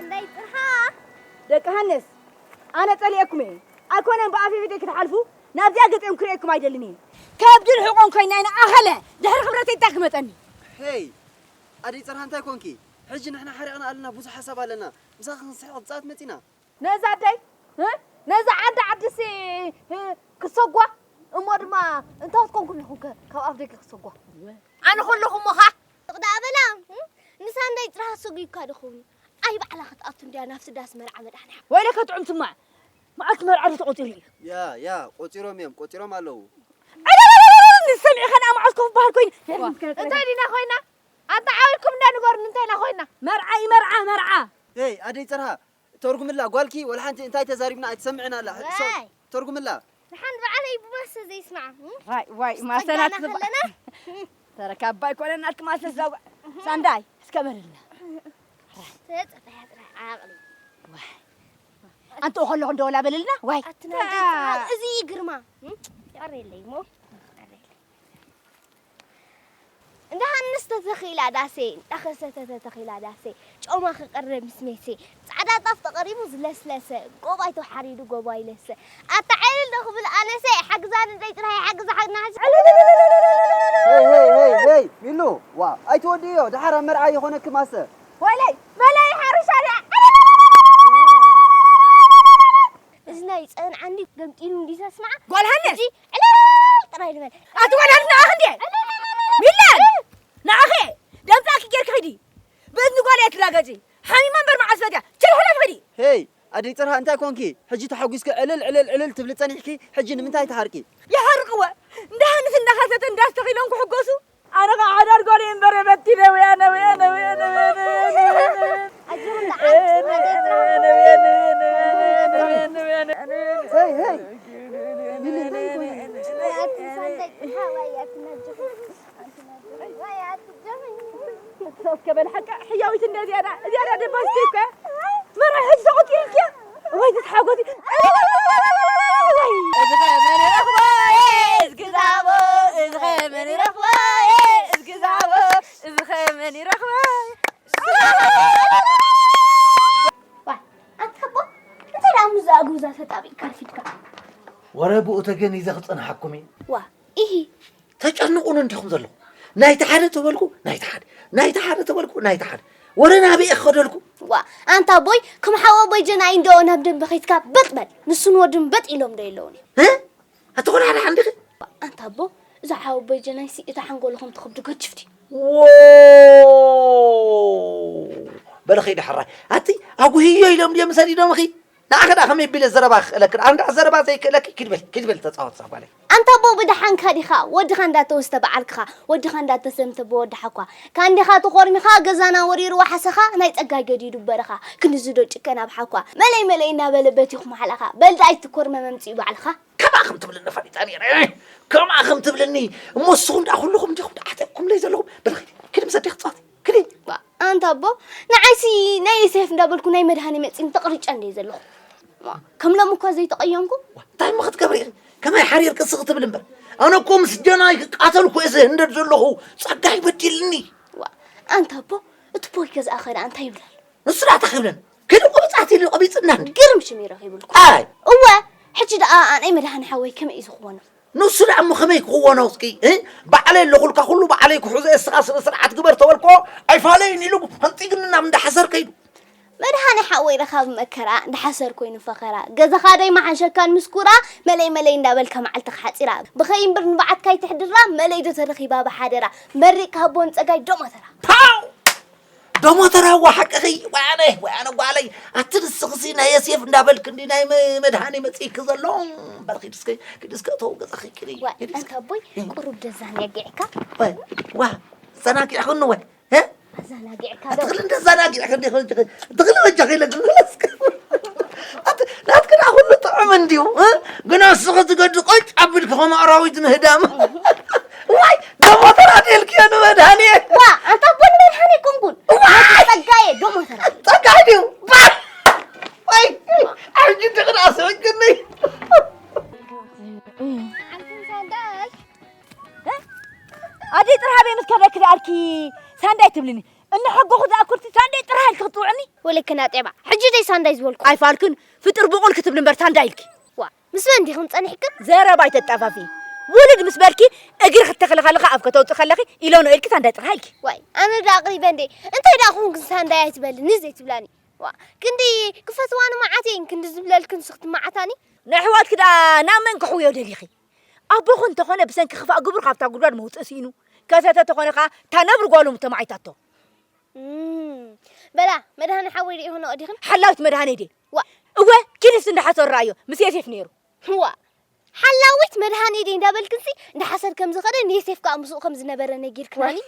እንዳይ ጽርሓ። ደቂ ሃነስ፣ ኣነ ጸሊኤኩም እየ። ኣይኮነን ብኣፈይ ፊተይ ክትሓልፉ፣ ናብዚኣ ገጺኦም ክርእየኩም ኣይደልን እየ። ከብድን ሕቖን ኮይና ኢና ኣኸለ፣ ድሕሪ ክብረተይ እንታይ ክመጸኒ? ሄይ፣ ኣደይ ጽርሓ እንታይ ኮንኪ? ሕጂ ንሕና ሓሪቕና ኣለና፣ ብዙሕ ሓሳብ ኣለና። ምሳኺ ክንስሕቕ ብጻት መጺና። ነዛ ኣደይ፣ እ? ነዛ ዓዲ ዓድሲ፣ እ፣ ክሰጓ፣ እሞ ድማ እንታይ ክትኮንኩ ኣለኹም ከ ካብ ኣፍ ደገ ክሰጓ? ኣነ ከለኹ እሞ ኸ? ስቕ ደኣ በላ፣ እ? ንሳ እንዳይ ጥራህ ሰጒካ ዶ ኸውን? ኣይ ባዕላ ክትኣቱ እንድያ ናብቲ ዳስ መርዓ መድሓኒ ሓ-። ወይለከ ጥዑም ስማዕ፣ መዓልቲ መርዓ ዶ ተቖጺሩ እዩ? ያ፣ ያ፣ ቆጺሮም እዮም፣ ቆጺሮም ኣለዉ። ዕለለለለለ፣ ንሰሚዕ ኸነኣ መዓልቲ ኮፍ በሃል ኮይኑ። እንታይ ዲና ኮይና? ኣንታ ዓው ኢልኩም እንዳ ንገሩኒ እንታይ ኢና ኮይና? መርዓ እዩ፣ መርዓ፣ መርዓ። ሄይ፣ ኣደይ ጽርሃ፣ ተርጉምላ፣ ጓልኪ ወላ ሓንቲ እንታይ ተዛሪብና ኣይትሰምዕን ኣላ። ሶ-፣ ዋይ። ተርጉምላ። ደሓን በዓለይ ብማሰ ዘይስማዓ፣ እም? ዋይ፣ ዋይ፣ ማሰ ጸጋና ናትክ በ-፣ ከለና። ተረካባ ኣይኮነን ናትክ ማሰ ዘው-፣ ሳንዳይ፣ እስከ በልልና። ተጸፈያ ጥራሕ ዓቕሊ። ዋይ። ኣንተ ከለኹ እንደ ወላ በልልና፣ ዋይ። ኣትና ታ- ደቂ፣ እዚ ግርማ፣ እም? ይቐረየለይ እሞ። ይቐረየለይ። እንዳ ሃንስ ተተኺላ ዳሴ፣ እንዳ ኸሰተ ተተኺላ ዳሴ፣ ጮማ ክቐርብ ምስ ሜሴ፣ ጻዕዳ ጣፍ ተቐሪቡ ዝለስለሰ፣ ጎባይ ተሓሪዱ ጎባይ ለሰ። ኣታ ዕልል ዶ ክብል ኣነሰ፣ ሓግዛኒ ደይ ጥራይ ሓግዛ ሓግና ሓግዛ። ሄይ፣ ሄይ፣ ሄይ፣ ሄይ፣ ሚሉ፣ ዋ፣ ኣይትወድእዮ፣ ደሓር ኣብ መርዓ ይኾነኪ ማሰ። ወለይ፣ መለይ ሓርሻ ድያ። እዚ ናይ ጸንዓኒ ገምጢሉ እንዲዩ ዘስምዓ። ጓል ሃንስ! ሕጂ ዕልል ጥራይ ልበል። ኣቲ ጓል ሃንስ ንኣኽ እንዴ? ሚላን! ንኣኸ! ደምጻእኪ ጌርኪ ኺዲ። ብእዝኒ ጓል እየ ትላገጺ። ሓሚማ እምበር መዓስ ፈትያ። ችል ሕለፍ ኺዲ። ሄይ! ኣደይ ጽርሃ እንታይ ኮንኪ? ሕጂ ተሓጒስኪ ዕልል ዕልል ዕልል ትብሊ ጸኒሕኪ። ሕጂ ንምንታይ ትሓርቂ? ይሓርቅወ። እንዳ ሃንስ እንዳኸሰተ እንዳስተኺሎም ክሕጎሱ። ኣነ ኸዓ ሓዳር ጓል እየ እምበር በቲነ ወያነ፣ ወያነ፣ ወያነ፣ ወያነ፣ ወያነ። ኣጆኹም ደሓን፣ ኣደይ ጥራሕ። ሄይ፣ ሄይ። ኣቲ ሳንደይ፣ ሓዋይ፣ ኣቲ ናጅኹም። ኣቲ ናጅኹም። ዋይ፣ ኣቲ ጀመይ። ሰብ ከበል ሓቃ፣ ሕያዊት እንደ ዝያዳ፣ ዝያዳ ደባስቲ እኮ። መርዓ ሕጂ ተቖጺሩ እኮ። ወይ ተሓጎሲ። ወይ፣ እዚ ኸ መን ይረኽቦ? እዚ ኸ መን ይረኽቦ? እዚ ኸ መን ይረኽቦ? ዋይ፣ ኣንታ ኣቦ፣ እንታይ ደኣ ምስዛ ኣጉዛ ተጣቢቕካ ኣርፊድካ? ወረ ብኡ ተገኒዘ ክጸንሓኩም እዩ። ዋ፣ ኢሂ። ተጨንቑን እንዲኹም ዘለኹም። ናይቲ ሓደ ተበልኩ፣ ናይቲ ሓደ። ናይቲ ሓደ ተበልኩ፣ ናይቲ ሓደ። ወረ ናበይ እኸደልኩ? ዋ፣ ኣንታ ኣቦይ፣ ከም ሓው ኣቦይ ጀናይ እንዶ ናብ ደንበ ኸይትካ በጥ በል። ንሱን ወድን በጥ ኢሎም ዶ የለውን እዮም? እ? ኣቲ ኾነ ሓደ ሓንዲኺ? ኣንታ ኣቦ፣ እዛ ሓወቦይ ጀናይሲ እታ ሓንጎሉ ከም ትኸብዱ ገጅፍ ድዩ? ዎ! በለ ኸይዲ ሕራይ። ኣቲ ኣጉህዮ ኢሎም ድዮም ሰዲዶምኺ? ንዓኺ ደኣ ከመይ ቢለ ዘረባ ክኽእለኪ? ኣነ ደኣ ዘረባ ዘይክእለኪ ኪድ በል፣ ኪድ በል ተጻወት እዛ ጓለይ። ኣንታ ኣቦ ብደሓንካ ዲኻ? ወድኻ እንዳተወስተ በዓልክኻ፣ ወድኻ እንዳተሰምተ ብወዲ ሓኳ። ካንዲኻ ተኾርሚኻ ገዛና ወሪርዋ ሓሰኻ፣ ናይ ጸጋይ ገዲዱ በረኻ። ክንድዚ ዶ ጭከን ኣብ ሓኳ? መለይ መለይ እናበለ በቲኹም ሓለኻ። በል ደኣ ኣይትኮርመ መምጽኡ ባዕልኻ። ከምኣ ከም ትብልኒ ፈሊጠ ነይረ። ከምኣ ከም ትብልኒ። እሞ ንስኹም ደኣ ኩልኹም እንዲኹም ደኣ ዓቲቕኩምለይ ዘለኹም። በል ኺዲ፣ ኪዲ ምስ ኣዴኺ ተጻወቲ። ኪዲ። ባ፣ ኣንታ ኣቦ፣ ንዓይሲ ናይ ዮሴፍ እንዳበልኩ ናይ መድሃኔ መጺኒ ተቕሪጨ እንድየ ዘለኹ። ዋ፣ ከም ሎሚ እኳ ዘይተቐየምኩ። ዋ፣ እንታይ እሞ ክትገብሪ ኢኺ? ከመይ ሓሪር ቅስኺ ትብል እምበር። ኣነ እኮ ምስ ጀናይ ክቃተል እኮ እየ ዝህንደድ ዘለኹ። ጸጋይ በዲልኒ። ዋ፣ ኣንታ ኣቦ፣ እቲ ቦይ ገዛእኸ ደኣ እንታይ ይብል ኣሎ? ንሱ ደኣ እንታይ ክብለኒ? ከይዱ ቁብጻት ኢሉ ቀቢጽና እንዲ። ግርም ሽም ይረኺብልኩ። ኣይ። እወ፣ ሕጂ ደኣ ኣነይ መድሃኔ ሓወይ ከመይ እዩ ዝኽወኖ? ንሱ ደኣ እሞ ከመይ ክኽወኖ እስኪ? እ? ባዕለይ ኣለኹልካ፣ ኩሉ ባዕለይ ክሕዞ እየ፣ እስኻ ስነ ስርዓት ግበር ተበልኮ ኣይፋለይን ኢሉ ፈንጢግኒ ናብ እንዳ ሓሰር ከይዱ። መድሃኔ ሓወይ ረኻቢ መከራ፣ እንዳ ሓሰር ኮይኑ ፈኸራ። ገዛኻ ደይ መሓሸካን ምስ ኩራ፣ መለይ መለይ እንዳበልካ መዓልትኻ ሓጺራ። ብኸይ እምበር ንብዓትካ ኣይትሕድራ፣ መለይ ዶ ተረኺባ ብሓደራ። መሪቕ ክሃቦ ንጸጋይ ዶ መተራ። ፓው! ደሞተራ እዋ ሓቅኺ፣ ወያነ፣ ወያነ ጓለይ። ኣቲ ንስኽሲ ናይ ዮሴፍ እንዳበልክ እንዲ ናይ መ-፣ መድሃኔ መጺእኪ ዘሎ። በል ኺድ እስከ፣ ኪድ እስከ እተው ገዛኺ ኪዲ። ዋ፣ ኪድ እስከ። ኣንታ ኣቦይ፣ እ። ቁሩብ ደዛናጊዕካ። ወይ፣ ዋ፣ ዘናጊዕኽኒ ወይ? እ? ኣዘናጊዕካ ዶ? ትኽሊ እንደዘናጊዕክ እንዲ ኸ-፣ ትኽሊ በጃኺ ኢለ ግን እስከ። ኣቲ ናትኪ ደኣ ኩሉ ጥዑም እንድዩ፣ እ? ግና ንስኺ ትገዲ ቆጭ ኣቢልኪ ከም ኣራዊት ምህዳም። ዋይ፣ ደሞተራ ደልክዮ ንመድሃኔ። ዋ፣ ኣንታ ኣቦ ንመድሃኔ ኣይኮንኩን። ዋይ! ጸጋዬ፣ ደሞተራ። ጸጋይ ድዩ? ባይ! ዋይ! ሕጂ እንዲ ክዳ ስሕቅኒ። ዓንኩን ሳንዳይ። እ? ኣደይ ጥርሃበይ ምስ ከደኪ ደኣልኪ ሳንዳይ ትብልኒ። ንሓጎኹ ዝኣክልቲ ሳንዳይ ጥራሕ ኢልኪ ክትውዕኒ? ወለክና ጤባ፣ ሕጂ ደይ ሳንዳይ ዝበልኩ። ኣይፋልክን፣ ፍጥር ብቑል ክትብሊ እምበር ሳንዳይ ኢልኪ። ዋ፣ ምስ መን ዲኽን ጸኒሕክን? ዘረባ ኣይተጣፋፊ። ውልድ ምስ በልኪ እግሪ ክትተኽሊ ከለኻ ኣብ ከተውፅእ ከለኺ ኢሎ ነው ኢልኪ ሳንዳይ ጥራሕ ኢልኪ። ዋይ፣ ኣነ ዳ ኣቕሪበ እንዴ? እንታይ ዳ ኹንክን ሳንዳይ ኣይትበልኒ ዘይትብላኒ? ዋ፣ ክንዲ ክፈትዋኒ መዓት እየን ክንዲ ዝብለልክን ስኽቲ መዓታኒ። ንኣሕዋትኪ ደኣ ናብ መን ክሕውዮ ደሊኺ? ኣቦኺ እንተኾነ ብሰንኪ ክፋእ ግብሩ ካብታ ጉድጓድ መውፅኢ ስኢኑ፣ ከሰተ ተኾነ ኸዓ እታ ነብሪ ጓሎም ተማዒታቶ። እም፣ በላ መድሃኒ ሓወይ ዶ ይኾነ ዲኽን? ሓላዊት መድሃኒ ዴ? ዋ። እወ፣ ኪድስ እንዳሓሰሩ ረኣዮ ምስ የሴፍ ነይሩ። ዋ። ሓላዊት መድሃኒ ዴ እንዳበልክንሲ እንዳሓሰር ከም ዝኸደ ንየሴፍ ከዓ ምስኡ ከም ዝነበረ ነጊርክናኒ።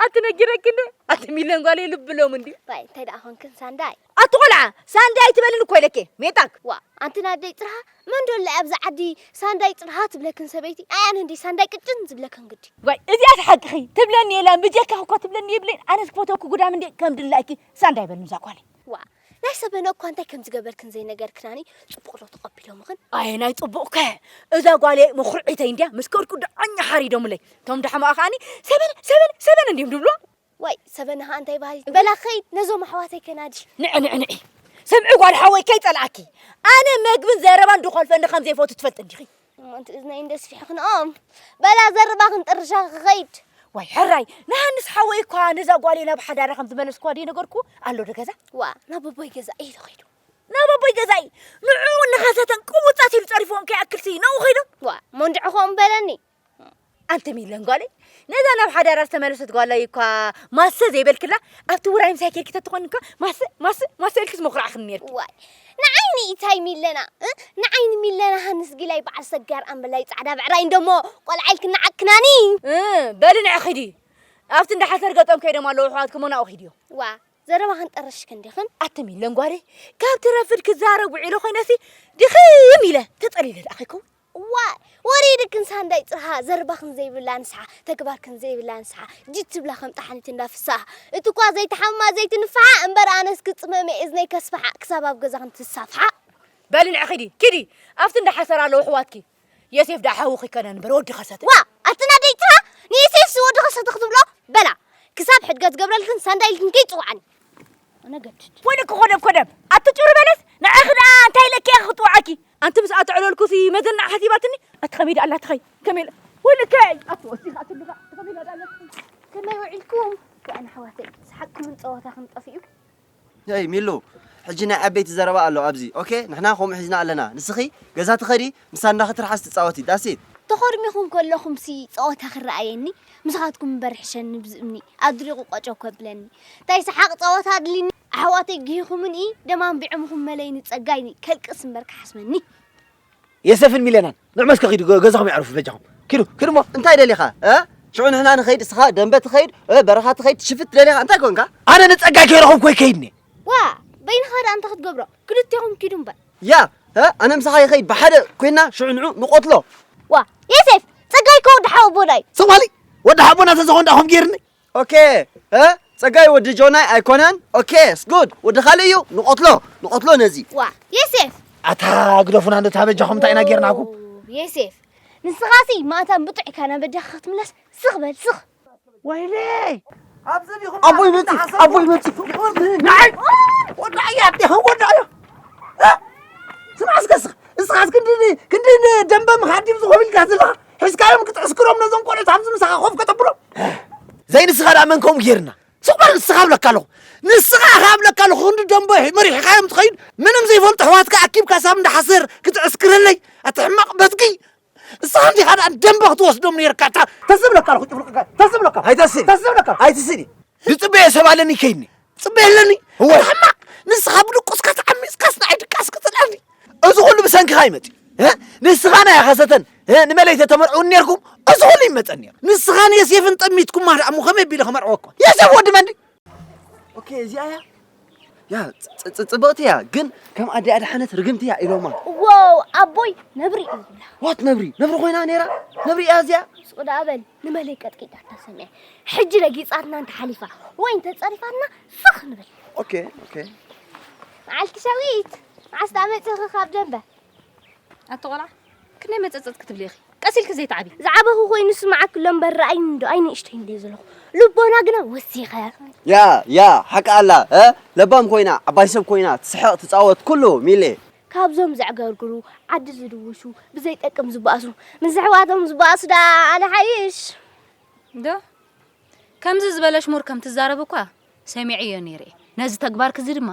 ኣቲ ነጊረኪ እንደ ኣቲ ሚለን ጓለይ ልብሎም እንዲ። ባይ እንታይ ደኣ ኾንክን ሳንዳይ? ኣቲ ቆልዓ ሳንዳይ ኣይትበልን እኮ ኢለኬ ሜጣክ። ዋ ኣንቲ ናደይ ጥርሃ መን ዶ ኣለ ኣብዚ ዓዲ ሳንዳይ ጥርሃ ትብለክን ሰበይቲ ኣይ ኣነ እንዲ ሳንዳይ ቅጭን ዝብለክን ግዲ። ዋይ እዚኣስ ሓቅኺ ትብለኒ የላን ብጀካኺ እኳ ትብለኒ የብለይን ኣነስ ክፈተወኪ ጉዳም እንዲ ከም ድላይኪ ሳንዳይ በልኒ እዛ ጓለይ። ዋ ናይ ሰበነ እኳ እንታይ ከም ዝገበርክን ዘይነገርክናኒ ጽቡቕ ዶ ተቐቢሎምኽን? ኣየ ናይ ጽቡቕ ከ እዛ ጓለይ መኹርዒተይ እንድያ ምስ ከድኩ ደዓኛ ሓሪዶምለይ እቶም ደሓማኣ ከኣኒ ሰበነ ሰበነ ሰበነ እንድዮም ድብልዋ። ዋይ ሰበነ ኸኣ እንታይ በሃሊት በላ ኸይድ ነዞም ኣሕዋተይ ከናዲ። ንዒ ንዒ ንዒ ስምዒ ጓል ሓወይ ከይጸልኣኪ ኣነ መግብን ዘረባን ድኾልፈኒ ከም ዘይፈቱ ትፈልጢ እንዲኺ። እሞ እንቲ እዝነይ እንደ ስፊሕኽንኦም በላ ዘረባ ክንጥርሻ ክኸይድ። ዋይ ሕራይ ንሃንስ ሓወይ እኳ ነዛ ጓለይ ናብ ሓዳራ ከም ዝመለስኳ ድየ ነገርኩ ኣሎ ዶ ገዛ። ዋ ናብ ኣቦይ ገዛ እዩ ዶ ኸይዱ። ናብ ኣቦይ ገዛ እዩ ንዕኡ እናኸሰተን ቅውጻት ኢሉ ጸሪፍዎም ከይኣክልሲ ናብኡ ኸይዶም። ዋ እሞ እንድዒ ኸም በለኒ። ኣንቲ ሚለን ጓለይ ነዛ ናብ ሓዳራ ዝተመለሰት ጓለይ እኳ ማሰ ዘይበልክላ ኣብቲ ውራይ ምሳይ ኬድኪ ተትኾኒ እኳ ማሰ ማሰ ማሰ ኢልኪስ መኹራዕኽኒ ነርኪ። ዋይ ንዓይ ንኢታይ ሚለና እ ንዓይ ንሚለና ሃንስ ጊላይ በዓል ሰጋር ኣምበላይ ጻዕዳ ብዕራይ እንደሞ ቆልዓ ኢልክና ዓክናኒ። እ በሊ ንዒ ኺዲ ኣብቲ እንዳ ሓሰር ገጦም ከይዶም ኣለዉ ኣሕዋትኩም ናብኡ ኺድዮ። ዋ ዘረባኽን ጠረሽክን ዲኽን? ኣቲ ሚለን ጓለይ ካብ ትረፍድ ክዛረብ ውዒለ ኾይነሲ ድኽም ኢለ ተጸሊለ ደኣ ኸይከውን። ዋይ ወሪድክን ሳንዳይ ጽርሃ ዘርባኽን ዘይብላ ንስሓ ተግባርክን ዘይብላ ንስሓ ጅት ትብላ ከም ጣሕኒት እንዳ ፍስሃ እቲ እኳ ዘይትሓምማ ዘይትንፍሓ እምበር ኣነስ ክጽመመ እዝነይ ከስፍሓ ክሳብ ኣብ ገዛኽን ትሳፍሓ። በሊ ንዒ ኪዲ ኪዲ ኣብቲ እንዳ ሓሰር ኣለዉ ኣሕዋትኪ የሴፍ ደኣ ሓውኺ ከነ ንበር ወዲ ኸሰተ። ዋ ኣትና ደይትራ ንየሴፍሲ ወዲ ኸሰተ ክትብሎ በላ ክሳብ ሕድገት ገብረልክን ሳንዳይልክን ከይጽውዓኒ። ኣነ ገድድ። ወደ ክኾደብ ኮደብ ኣቲ ጭሩ በለስ ንዓኺ ደኣ እንታይ ኢለኪ እየ ክጥውዓኪ ኣንቲ ምስ ኣተዕለልኩሲ መዘናዕ ሓሲባትኒ ኣቲ ከመይ ደኣ ኣላ ትኸይ ከመይ ኢለ ወይለከይ ኣቲ ወሲኻ ትልኻ ከመይ ደኣ ኣላ ትኸይ ከመይ ውዒልኩም ደኣ ንኣሕዋተይ ሰሓቅኩምን ጸወታኹም ጠፊኡ። ሄይ ሚሉ፣ ሕጂ ናይ ዓበይቲ ዘረባ ኣሎ ኣብዚ ኦኬ፣ ንሕና ከምኡ ሒዝና ኣለና፣ ንስኺ ገዛ ትኸዲ ምሳና ክትርሓስ ትጻወቲ that's it። ተኾርሚኹም ከለኹምሲ ጸወታ ክረኣየኒ ምሳኻትኩም እምበር ሕሸኒ ብዚ እምኒ ኣብ ድሪቑ ቆጨው ከብለኒ ታይ ሰሓቕ ጸወታ ኣድሊኒ ኣሕዋተይ ግሂኹምኒ ደም ኣንቢዖምኹም መለይኒ ጸጋይኒ ከልቅስ እምበር ክሓስመኒ። የሰፍን ሚለናን ንዑ መስከ ኺዱ ገ- ገዛኹም የዕርፉ በጃኹም ኪዱ ኪዱ እሞ እንታይ ደሊኻ እ? ሽዑ ንሕና ንኸይድ እስኻ ደንበ ትኸይድ እ፣ በረኻ ትኸይድ ትሽፍት ደሊኻ እንታይ ኮንካ? ኣነ ንጸጋይ ከይረኸብኩ ኣይከይድን እየ ዋ በይንኻ ደኣ እንታይ ክትገብሮ ክልቴኹም ኪዱ እምበር ያ እ፣ ኣነ ምሳኻ ይኸይድ ብሓደ ኮይና ሽዑ ንዑ ንቆትሎ። ዋ የሴፍ ጸጋይ ከ ወዲ ሓወቦ ዳዩ ስቕ በሊ ወዲ ሓቦና ተዘኾን ደኣ ኹም ገይርኒ ኦኬ እ ጸጋይ ወዲ ጆናይ ኣይኮነን። ኦኬ it's good ወዲ ካልእ እዩ ንቐትሎ ንቐትሎ ነዚ። ዋ የሴፍ ኣታ ግደፉና እንዶ ታበጃኹም እንታይ ኢና ጌርናኩም? ዮሴፍ ንስኻሲ ማእታን ብጡዕ ኢካ ናብ ኣዴኻ ክትምለስ ስኽ በል ስኽ። ወይለይ ኣብዚ ዲኹም ኣቦይ መጺ ኣቦይ መጺ ንዓይ ወዳእያ ኣዴኻ ወዳእያ ስማዕ እስከ እስኻ እስኻስ ክንዲ ክንዲ ደንበ ምኻድ ድዩ ዝኾቢልካ ዘለኻ ሒዝካዮም ክትዕስክሮም ነዞም ቆልዑት ኣብዚ ምሳኻ ኮፍ ከተብሎም ዘይንስኻ ደኣ መን ከምኡ ጌርና ስቕ በል ንስኻ እብለካ ኣለኹ ንስኻ ኢኻ እብለካ ኣለኹ ክንዲ ደንበ መሪሕኻዮም ትኸይድ ምንም ዘይፈልጡ ኣሕዋትካ ኣኪብካ ሳብ እንዳ ሓሰር ክትዕስክረለይ ኣቲ ሕማቕ በትኪ ንስኻ እንዲኻ ደኣ ደንበ ክትወስዶም ነይርካ እታ ተስብለካ ኣለኹ ጭፍልቅካ ተስብለካ ኣይተስእን ተስብለካ ኣይትስእን ዝጽበየ ሰብ ኣለኒ ከይድኒ ጽበየ ኣለኒ እወ ሕማቕ ንስኻ ብድቁስካ ተዓሚጽካስ ንዓይ ድቃስ ክትልኣኒ እዚ ኩሉ ብሰንክኻ ይመጽእ ንስኻ ናይ ኣኸሰተን ንመለይተ ተመርዕውን ነርኩም እዚ ኩሉ ይመጸን ነሩ ንስኻ ንየሴፍን ጠሚትኩማ ደኣ እሞ ከመይ ቢለ ከመርዕወኩም የሴፍ ወዲ መንዲ ኦኬ እዚኣ እያ ያ ጽ- ጽ- ጽ- ጽብቕቲ እያ ግን ከም ኣደ ኣድሓነት ርግምቲ እያ ኢሎማ ዋው ኣቦይ ነብሪ እዩ ዝብላ ዋት ነብሪ ነብሪ ኮይና ነይራ ነብሪ እያ እዚኣ ስቕ ደኣ በል ንመለይ ቀጥቂጣትና ሰሚዐ ሕጂ ረጊጻትና እንተ ሓሊፋ ወይ እንተ ጸሪፋትና ስኽ ንብል ኦኬ ኦኬ መዓልቲ ሸዊት መዓስ ደኣ መጺኺ ካብ ደንበ ኣቲ ቆልዓ ክንደይ መጸጸጽ ክትብሊ ኢኺ ቀስ ኢልኪ ዘይትዓቢ። ዝዓበኹ ኮይኑ ስምዓኪ ኣሎ እምበር፣ ረኣይኒ እንዶ ኣይንእሽተይ እንደ ዘለኹ። ልቦና ግና ወሲኸ። ያ፣ ያ፣ ሓቂ ኣላ፣ እ? ለባም ኮይና፣ ዓባይ ሰብ ኮይና፣ ትስሕቕ፣ ትጻወት፣ ኩሉ፣ ሚሌ። ካብዞም ዘዕገርግሩ፣ ዓዲ ዝድውሹ፣ ብዘይጠቅም ዝበኣሱ፣ ምስ ኣሕዋቶም ዝበኣሱ ደኣ ኣነ ሓይሽ። ዶ? ከምዚ ዝበለ ሽሙር ከም ትዛረብ እኳ ሰሚዐዮ ነይረ እየ። ነዚ ተግባርኪ እዚ ድማ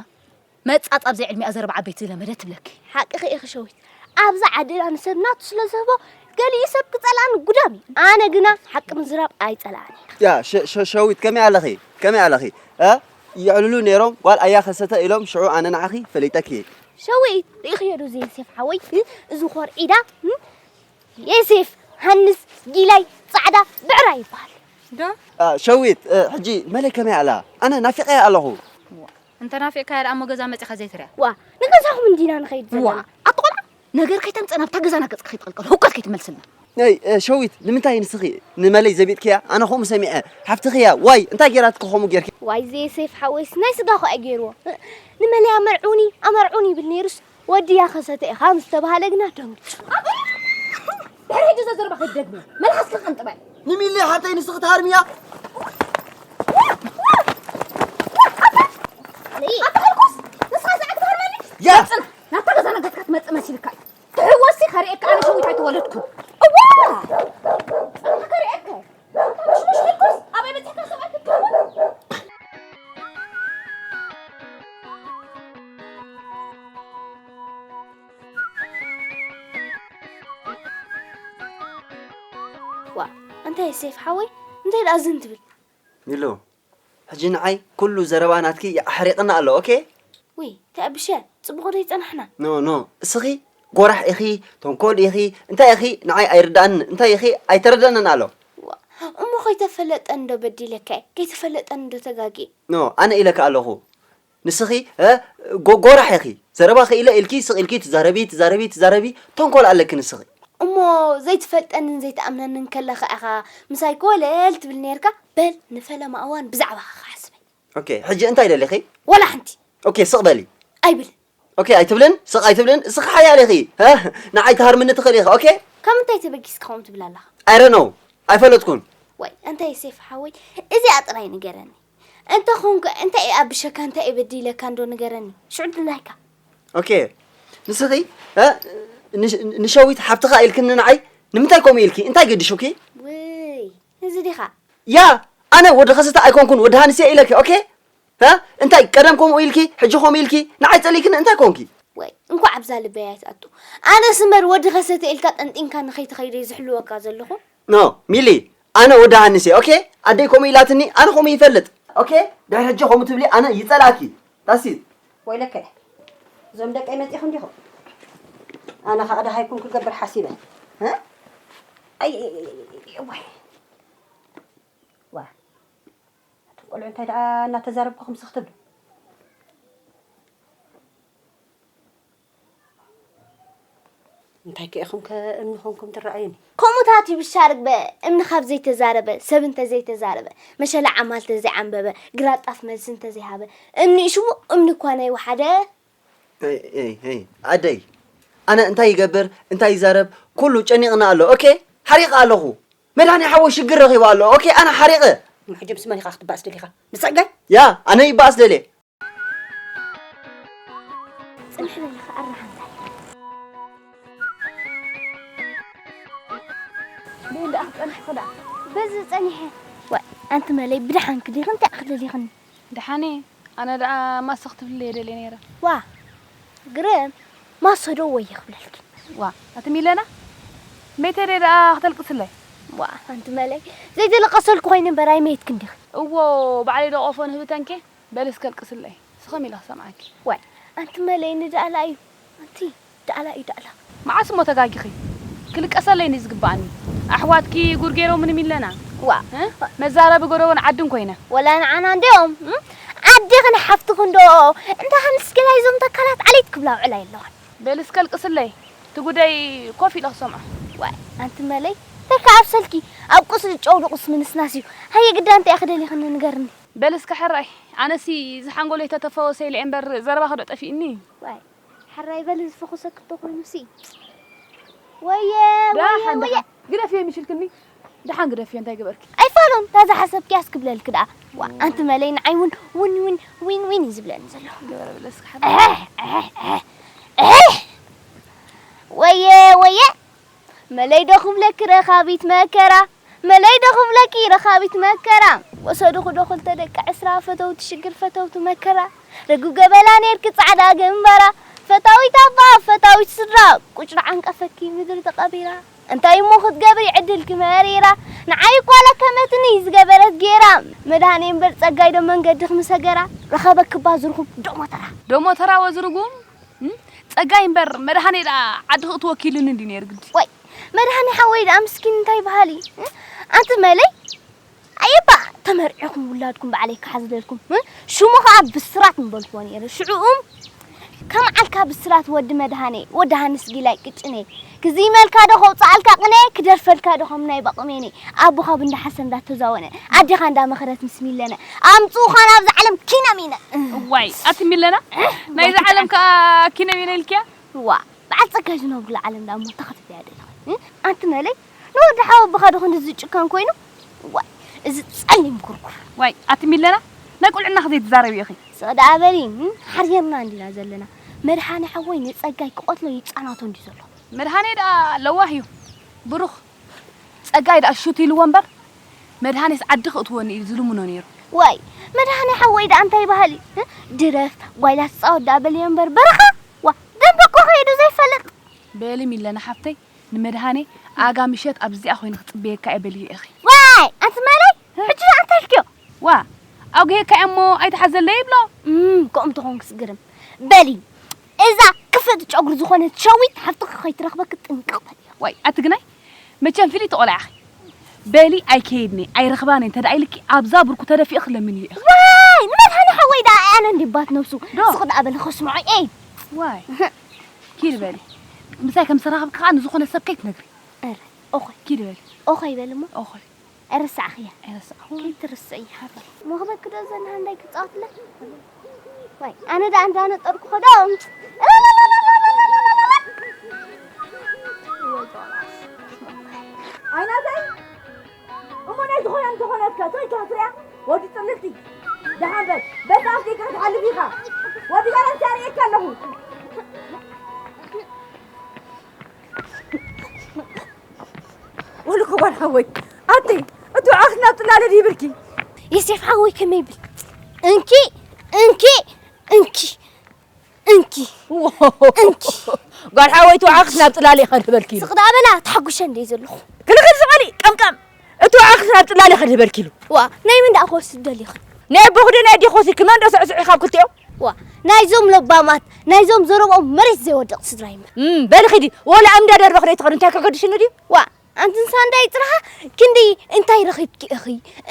መጻጻ ኣብ ዘይዕድሚኣ ዘረባ ዓበይቲ ዝለመደ ትብለኪ። ሓቅኺ ኢኺ ሸዊት። ኣብዚ ዓድና ንሰብ ናቱ ስለ ዝህቦ ገሊኡ ሰብ ክጸልኣኒ ጉዳም እዩ። ኣነ ግና ሓቂ ምዝራብ ኣይጸልኣን እየ። ያ፣ ሸ-፣ ሸ-፣ ሸዊት ከመይ ኣለኺ? ከመይ ኣለኺ? እ? የዕልሉ ነይሮም፣ ጓል ኣያ ከሰተ ኢሎም፣ ሽዑ ኣነ ንዓኺ ፈሊጠኪ እየ። ሸዊት፣ ርኢኽዮ ዶ እዚ ዮሴፍ ሓወይ? እዚ ኾርዒዳ፣ እ? ዮሴፍ፣ ሃንስ፣ ጊላይ፣ ጻዕዳ፣ ብዕራይ ይበሃል። ዶ? አ፣ ሸዊት፣ እ፣ ሕጂ መለይ ከመይ ኣላ? ኣነ ናፊቐያ ኣለኹ። ዋ፣ እንተ ናፊቕካያ ደኣ እሞ ገዛ መጺኻ ዘይትሪኣ? ዋ፣ ንገዛኹም እንዲና ንኸይድ ዋ፣ ዘለና። ኣቲ ቆልዓ፣ ነገር ከይተምጽእ ናብታ ገዛና ገጽካ ከይትቕልቀል፣ ህውከት ከይትመልስልና። ነይ፣ እ፣ ሸዊት፣ ንምንታይ ንስኺ ንመለይ ዘቢጥክያ? ኣነ ከምኡ ሰሚዐ። ሓፍትኽያ፣ ዋይ፣ እንታይ ጌራትኪ ከምኡ ጌርኪ? ዋይ፣ ዘየሴፍ ሓወይስ ናይ ስጋ እኮ እዩ ገይርዎ። ንመለይ ኣመርዑኒ፣ ኣመርዑኒ ይብል ነይሩስ፣ ወዲ ያኸሰተ ኢኻ ምስ ተባሃለ ግና ደንጊጹ። ድሕሪ ሕጂ እዛ ዘረባ ከይትደግምያ። መልሓስኪ ቀንጥበያ። ንሚሊ ሓተይ ንስኺ ትሃርምያ። ኣታ ሕልኩስ፣ ንስኻ እዛ ትሃርመኒ? ያ! ጽናሕ፣ ናብታ ገዛ ነገርካ ትመጽእ መሲልካ እዩ። ትሕወሲ ከርእየካ ኣነ ሸዊት ኣይተወለድኩን። እዋ! ጽናሕ ከርእየካ። ኣታ ምሽሙሽ ሕልኩስ፣ ኣበይ በጺሕካ ሰብኣይ ክትከውን? ዋ፣ እንታይ ሴፍ ሓወይ፣ እንታይ ደኣ ዝን ትብል? ሚሉ፣ ሕጂ ንዓይ ኩሉ ዘረባ ናትኪ ኣሕሪቕና ኣሎ፣ ኦኬ? ውይ፣ ተኣብሸ፣ ጽቡቕ ዶ ይጸናሕና? ኖ፣ ኖ፣ እስኺ ጎራሕ ኢኺ፣ ተንኮል ኢኺ፣ እንታይ ኢኺ ንዓይ ኣይርዳእን፣ እንታይ ኢኺ ኣይተረዳንን ኣሎ። ዋ፣ እሞ ከይተፈለጠን ዶ በዲለካ? ከይተፈለጠን ዶ ተጋጊ? ኖ፣ ኣነ ኢለካ ኣለኹ። ንስኺ፣ እ፣ ጎ-፣ ጎራሕ ኢኺ። ዘረባ ክኢለ ኢልኪ፣ ስቕ ኢልኪ ትዛረቢ፣ ትዛረቢ፣ ትዛረቢ፣ ተንኮል ኣለኪ ንስኺ። እሞ ዘይትፈልጠንን ዘይትኣምነንን ከለኻ ኢኻ ምሳይ ኮለል ትብል ነይርካ? በል ንፈለማ እዋን ብዛዕባኻ ክሓስበይ። ኦኬ፣ ሕጂ እንታይ ደሊኺ? ወላ ሓንቲ። ኦኬ፣ ስቕ በሊ። ኣይብልን። ኦኬ፣ ኣይትብልን? ስቕ ኣይትብልን? እስኺ ሓያል ኢኺ። እ፣ ንዓይ ትሃርምኒ ትኽእሊ ኢኺ። ኦኬ? ካብ ምንታይ ተበጊስካ ከምኡ ትብል ኣለኻ? I don't know። ኣይፈለጥኩን። ወይ፣ እንታይ ሴፍ ሓወይ፣ እዚኣ ጥራይ ንገረኒ። እንተ ኾንኩ፣ እንታይ እየ ኣብሸካ፣ እንታይ እየ በዲለካ እንዶ ንገረኒ። ሽዑ ድላይካ። ኦኬ። ንስኺ፣ እ፣ ንሽ-፣ ንሸዊት ሓብትኻ ኢልክኒ ንዓይ፣ ንምንታይ ከምኡ ኢልኪ? እንታይ ገዲሹኪ? ውይ፣ እዚ ዲኻ? ያ፣ ኣነ ወዲ ከሰተ ኣይኮንኩን፣ ወዲ ሃንስ እየ ኢለኪ፣ ኦኬ? እ? እንታይ ቀደም ከምኡ ኢልኪ፣ ሕጂ ከምኡ ኢልኪ፣ ንዓይ ጸሊእክኒ እንታይ ኮንኪ? ወይ፣ እንኳዕ ኣብዛ ልበይ ኣይትኣቱ። ኣነስ እምበር ወዲ ከሰተ ኢልካ ጠንጢንካ ንኸይትኸይድ እየ ዝሕልወካ ዘለኹ። ኖ፣ ሚሊ፣ ኣነ ወዲ ሃንስ እየ፣ ኦኬ? ኣደይ ከምኡ ኢላትኒ፣ ኣነ ከምኡ ይፈልጥ። ኦኬ? ድሕሪ ሕጂ ከምኡ ትብሊ፣ ኣነ ይጸልኣኪ። That's it። ወይለከ፣ እዞም ደቀይ መጺኹም ዲኹም? ኣነ ኸኣ ደሃይኩም ክገብር ሓሲበ። እ? ኣይ፣ ኣይ፣ ኣይ፣ ኣይ፣ ኣይ፣ ወይ። ዋ። ኣቱም ቆልዑ እንታይ ደኣ እናተዛረብኩኹም ስኽ ትብሉ? እንታይ ከ ኢኹም ከ እምኒ ኾንኩም ትረኣዩኒ? ከምኡታት ይብሻ ርግበ፣ እምኒ ካብ ዘይተዛረበ፣ ሰብ እንተ ዘይተዛረበ፣ መሸላ ዓማል እንተ ዘይዓንበበ፣ ግራት ጣፍ መልሲ እንተ ዘይሃበ፣ እምኒ ሽቡ እምኒ እኳ ናይ ወሓደ። ኤይ፣ ኤይ፣ ኤይ፣ ኣደይ፣ ኣነ እንታይ ይገብር፣ እንታይ ይዛረብ፣ ኩሉ ጨኒቕና ኣሎ። ኦኬ? ሓሪቐ ኣለኹ። መድሃኒ ሓወይ ሽግር ረኺቡ ኣሎ። ኦኬ፣ ኣነ ሓሪቐ። እሞ ሕጂ ምስ መን ኢኻ ክትበኣስ ደሊኻ? ምስ ጸጋይ? ያ፣ ኣነ ይበኣስ ደልየ። ጽንሕ በል ኢኻ ኣራሓንታይ። በይ ደኣ ክጸንሕ ኸዳ። በዚ ጸኒሐ። ዋይ፣ ኣንቲ መለይ ብደሓንኪ ዲኺ? እንታይ ኢኺ ደሊኽኒ? ደሓን እየ። ኣነ ደኣ ማሰ ክትብልለይ እየ ደልየ ነይረ። ዋ፣ ግርም፣ ማሰ ዶ ወየ ክብለልኪ? ዋ፣ ኣቲ ሚለና፣ መይተ ደኣ ክተልቅስለይ? ዋ፣ ኣንቲ መለይ፣ ዘይተለቀሰልኩ ኮይነ እምበር ኣይመይትክን ዲኺ? እዎ፣ ባዕለይ ዶ ቆፎ ንህብተንኪ? በሊ እስከ ኣልቅስለይ። ስኽም ኢለ ክሰምዓኪ። ዋይ፣ ኣንቲ መለይ፣ ንዳእላ እዩ። ኣንቲ ዳእላ እዩ ዳእላ። መዓስ እሞ ተጋጊኺ? ክልቀሰለይ እዩ ዝግባኣኒ። ኣሕዋትኪ ጉድ ገይሮምኒ ሚለና። ዋ። እ? መዛረቢ ጎደቦን ዓድን ኮይነ። ወላ ንዓና እንዲኦም፣ እም? ዓዲ ክንሓፍትኹ እንዶ፣ እንተ ሃንስ ገላይ እዞም ተካላት ዓሌት ክብላ ውዕል ኣይለዋን። በሊ እስከ ኣልቅስለይ። እቲ ጉደይ ኮፍ ኢለ ክሰምዖ። ዋይ፣ ኣንቲ መለይ፣ ተካ ኣብ ሰልኪ፣ ኣብ ቁስሊ ጨው ድቑስ ምንስናስ እዩ። ሃየ ግዳ እንታይ ኢኺ ደሊኽኒ ንገርኒ። በሊ እስከ ሕራይ፣ ኣነሲ እዚ ሓንጎለይ ተተፈወሰ ኢለ እየ እምበር ዘረባኺ ዶ ጠፊእኒ? ዋይ፣ ሕራይ በሊ ዝፈኹሰኪ እንተኾይኑሲ። ወየ፣ ወየ፣ ደሓን፣ ወየ። ደሓን። ግደፍዮ ምሽልክኒ። ደሓን ግደፍዮ፣ እንታይ ገበርኪ? ኣይፋሉን፣ ታዛ ሓሰብኪ ኣስክብለልኪ ደኣ። ዋ፣ ኣንቲ መለይ ንዓይ እውን ውን ውን ዊን ዊን እዩ ዝብለኒ ዘሎ። ገበረ ብለስኪ ሓደ። ወየ፣ ወየ፣ መለይ ዶ ክብለኪ ረኻቢት መከራ፣ መለይ ዶ ክብለኪ ረኻቢት መከራ። ወሰድኹ ዶ ክልተ ደቂ ዕስራ፣ ፈተውቲ ሽግር ፈተውቲ መከራ። ርግብ ገበላ ኔርኪ ጻዕዳ ግንባራ፣ ፈታዊት ኣባ ፈታዊት ስድራ፣ ቁጭሪ ዓንቀፈኪ ምድሪ ተቐቢራ። እንታይ እሞ ክትገብሪ ዕድልኪ መሪራ፣ ንዓይ እኳ ለከመትኒ ዝገበረት ጌራ። መድሃኔ እምበር ጸጋይ ዶ መንገድኺ ምሰገራ፣ ረኸበኪ እባ ዝርጉም ዶሞተራ። ዶሞተራ ወዝርጉም፣ እም? ጸጋይ እምበር መድሃኔ ደኣ ዓዲ ክእትወኪ ኢሉኒ እንዲ ነይሩ ግዲ። ወይ፣ መድሃኔ ሓወይ ደኣ ምስኪን እንታይ በሃሊ፣ እም? ኣንቲ መለይ፣ ኣየባ ተመርዒኹም ውላድኩም ባዕለይ ክሓዝለልኩም፣ እ? ሽሙ ኸኣ ብስራት ምበልክዎ ነይረ። ሽዑ እም፣ ከም ዓልካ ብስራት ወዲ መድሃኔ፣ ወዲ ሃንስ ጊላይ ቅጭኔ፣ ክዝይመልካ ዶ ከውፅኣልካ ቅኔ፣ ክደርፈልካ ዶ ከም ናይ ባቕሜኔ፣ ኣቦኻ ብንዳ ሓሰን እንዳተዛወነ፣ ኣዴኻ እንዳመኸረት ምስ ሚለነ፣ ኣምፅኡኻ ናብዛ ዓለም ኪነ ሚነ። እዋይ፣ ኣቲ ሚለና፣ ናይዛ ዓለም ከኣ ኪነ ሚነ ኢልክያ? እዋ፣ በዓል ጸጋይ ዝነብሩላ ዓለም ደኣ እሞ ተኸትብያ ዶ ኢኺ? እ? ኣንቲ መለይ፣ ንወዲ ሓወቦኻ ዶ ክንድዚ ጭካን ኮይኑ? ዋይ፣ እዚ ጸሊም ኩርኩር። ዋይ፣ ኣቲ ሚለና፣ ናይ ቁልዕናኺ ዘይትዛረቢ ኢኺ። ስቕ ደኣ በሊ፣ እም? ሓርየርና እንዲና ዘለና። መድሃኔ ሓወይ ንጸጋይ ክቐትሎ ይጻናቶ እንድዩ ዘሎ። መድሃኔ ደኣ ለዋህ እዩ። ብሩኽ። ጸጋይ ደኣ ሹት ኢልዎ እምበር፣ መድሃኔስ ዓዲ ክእትወኒ ኢሉ ዝልምኖ ነይሩ። ዋይ፣ መድሃኔ ሓወይ ደኣ እንታይ በሃሊ? እ? ድረፍ፣ ጓይላ ትጻወት ደኣ በልዮ እምበር፣ በረኻ! ዋ፣ ደንበ እኮ ከይዱ ዘይፈልጥ። በሊ ሚለና ሓፍተይ፣ ንመድሃኔ ኣጋ ምሸት ኣብዚኣ ኮይነ ክጽበየካ እየ በልዮ ኢኺ። ዋይ፣ ኣንቲ መለይ፣ እ? ሕጂ ደኣ እንታይ ኢልክዮ? ዋ፣ ኣጉሄካ እየ እሞ ኣይትሓዘለይ ይብሎ። እም፣ ከምኡ እንተኾንክስ ግርም። በሊ፣ እዛ ክፍእቲ ጨጉሪ ዝኾነት ሸዊት ሓፍትኺ ከይትረኽበኪ ጥንቅቕ በሊ። ዋይ፣ ኣቲ ግናይ፣ መቸም ፍልይቲ ቆልዓ ኢኺ። በሊ ኣይከይድን እየ፣ ኣይረኽባን እየ እንተ ደኣ ኢልኪ፣ ኣብዛ ብርኩ ተደፊእኺ ለምንዮ ኢኺ። ዋይ፣ ንመድሃኔ ሓወይ ደኣ ኣነ እንዲባት ነብሱ። ዶ? ስቕ ደኣ በሊ ከስምዖ እየ። ዋይ። ኪዲ በሊ። ምሳይ ከም ዝተራኸብኪ ከኣ ንዝኾነ ሰብ ከይትነግሪ። እረ፣ ኦኾይ። ኪዲ በሊ። ኦኾይ በሊ እሞ። ኦኾይ። ኣይረሳዕኽያ። ኣይረሳዕኹ። ከይትርስዕያ። መኽበኪ ዶ ዘን ሃንዳይ ክጻወትላ? ዋይ፣ ኣነ ደኣ እንዳነጠርኩ ኸዶ። ኣይናተይ፣ እሞ ናይ ዝኾነ እንተኾነትካ፣ ቶይ ከፍርያ፣ ወዲ ጽልልቲ። ደሓን በል፣ በዛ ኣፍደገ ክትሓልፍ ኢኻ። ወዲ ጋላንታ ርእየካ ኣለኹ። ወልኩ ጓል ሓወይ፣ ኣቲ፣ እቲ ውዓኽቲ ናብ ጽላለ ድዩ ብልኪ? የሴፍ ሓወይ ከመይ ብል? እንኪ፣ እንኪ፣ እንኪ፣ እንኪ፣ እንኪ። ጓል ሓወይ፣ እቲ ውዓኽቲ ናብ ጽላለ ይኸድ በልኪ ኢሉ። ስቕ ደኣ በላ፣ ተሓጉሸ እንደ ዘለኹ። ክልኽል ዝበሊ፣ ቀምቀም። እቲ ውዓኽቲ ናብ ጽላለ ይኸድ በልኪ ኢሉ። ዋ፣ ናይ መን ደኣ ክወስድ ደሊኺ? ናይ ኣቦኹ ዶ ናይ ኣዴኹ ወሲድኪ? መን ዶ ስዕስዕ ካብ ክልቲኦም? ዋ፣ ናይዞም ለባማት፣ ናይዞም ዘረብኦም መሬት ዘይወድቕ ስድራ እምበር። እም፣ በሊ ኺዲ፣ ወላ እምዳ ደርበኺ ዶ ኣይትኸዲ፣ እንታይ ከገድሽኒ ድዩ? ዋ፣ ኣንቲ ንሳንዳይ ጽርሃ ክንዲ እንታይ ረኺብኪ ኢኺ?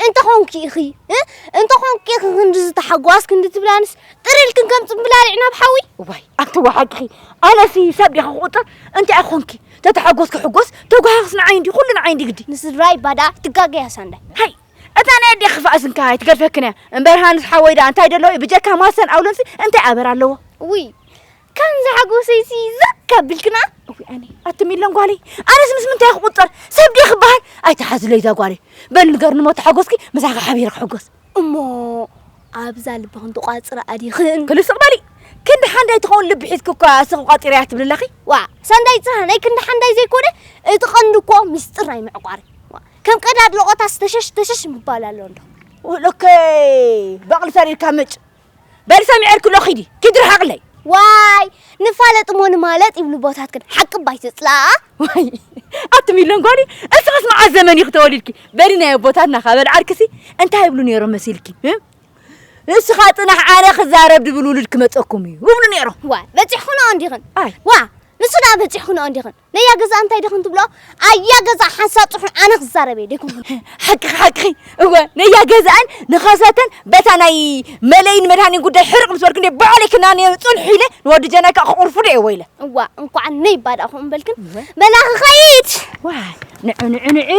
እንተ ኾንኪ ኢኺ? እ? እንተ ኾንኪ ኢኺ ክንዲ ዝተሓጓስ ክንዲ ትብላንስ ጥር ኢልክን ከም ጽምብላሊዕ ናብ ሓዊ? እዋይ፣ ኣንቲ ወሓቅኺ፣ ኣነሲ ሰብ ዲኻ ክቑጸር? እንታይ ኾንኪ? ተተሓጎስኪ ሕጎስ፣ ተጓሃኽስ ንዓይ እንዲ፣ ኩሉ ንዓይ እንዲ ግዲ። ንስድራይ ባዳ ትጋገያ ሳንዳይ። ሃይ፣ እታ ናይ ኣዴኺ ክፋእ ስንካ ኣይትገድፈክን እያ። እምበር ሃንስ ሓወይ ደኣ እንታይ ደለዎ እዩ? ብጀካ ማሰን ኣውሎንሲ እንታይ ኣበር ኣለዎ? ውይ፣ ከምዚ ሓጎሰይሲ ዝቅ ኣቢልክና። እውይ ኣነ፣ ኣቲ ሚለን ጓለይ፣ ኣነስ ምስ ምንታይ ክቁጸር? ሰብ ድየ ክበሃል? ኣይትሓዝለይ እዛ ጓለይ። በል ንገርኒ እሞ ተሓጎስኪ፣ ምሳኺ ሓቢረ ክሕጎስ። እሞ ኣብዛ ልብኽን ትቋጽራ ኣዲኽን? ክልስቕ በሊ። ክንዲ ሓንዳይ ትኸውን ልቢ ሒዝኪ እኳ እስኺ ቋጺረያ ትብሊ ኣለኺ። ዋ፣ ሳንዳይ ጽሃ ናይ ክንዲ ሓንዳይ ዘይኮነ፣ እቲ ቀንዲ እኮ ምስጢር ናይ ምዕቋር። ዋ፣ ከም ቀዳድ ሎቆታስ ተሸሽ ተሸሽ ምባል ኣሎ እንዶ። ወለከ በቕሊ ሰሪርካ ምጭ። በሊ ሰሚዐልኪ ኣሎ፣ ኪዲ፣ ኪዲ ርሓቕለይ። ዋይ፣ ንፋለጥ እሞ ንማለጥ ይብሉ ኣቦታትክን፣ ሓቂ እባ ኣይትጽልኣ። ዋይ፣ ኣቲ ሚለን ጓሊ፣ እስኽስ መዓስ ዘመን ኢኺ ተወሊድኪ? በሊ ናይ ኣቦታትና ካብ በልዓልክሲ እንታይ ይብሉ ነይሮም መሲልኪ? እ? ንስኻ ጽናሕ፣ ኣነ ክዛረብ ድብል ውሉድ ክመጸኩም እዩ ይብሉ ነይሮም። ዋይ፣ በጺሕክንኦ እንዲኽን። ኣይ። ዋ፣ ንሱ ደኣ በጺሕክንኦ እንዲኽን። ነያ ገዛ እንታይ ዲኽን ትብሎ? ኣያ ገዛ ሓንሳብ ጽሑን ኣነ ክዛረብ እየ፣ ደይኮንኩን። ሓቅኺ፣ ሓቅኺ። እወ፣ ነያ ገዛኣን ንኸሰተን በታ ናይ መለይን መድሃኒን ጉዳይ ሕርቕ ምስ በልኩ እንደ ባዕለይ ክናንዮ ጽንሑ ኢለ ንወዲ ጀናይ ከኣ ክቕርፉ ዶ እየ ወይለ። እዋ፣ እንኳዕ ነይ ባዳኹም በልክን። እወ። በላ ክኸይድ። ዋይ፣ ንዑ፣ ንዑ፣ ንዑ።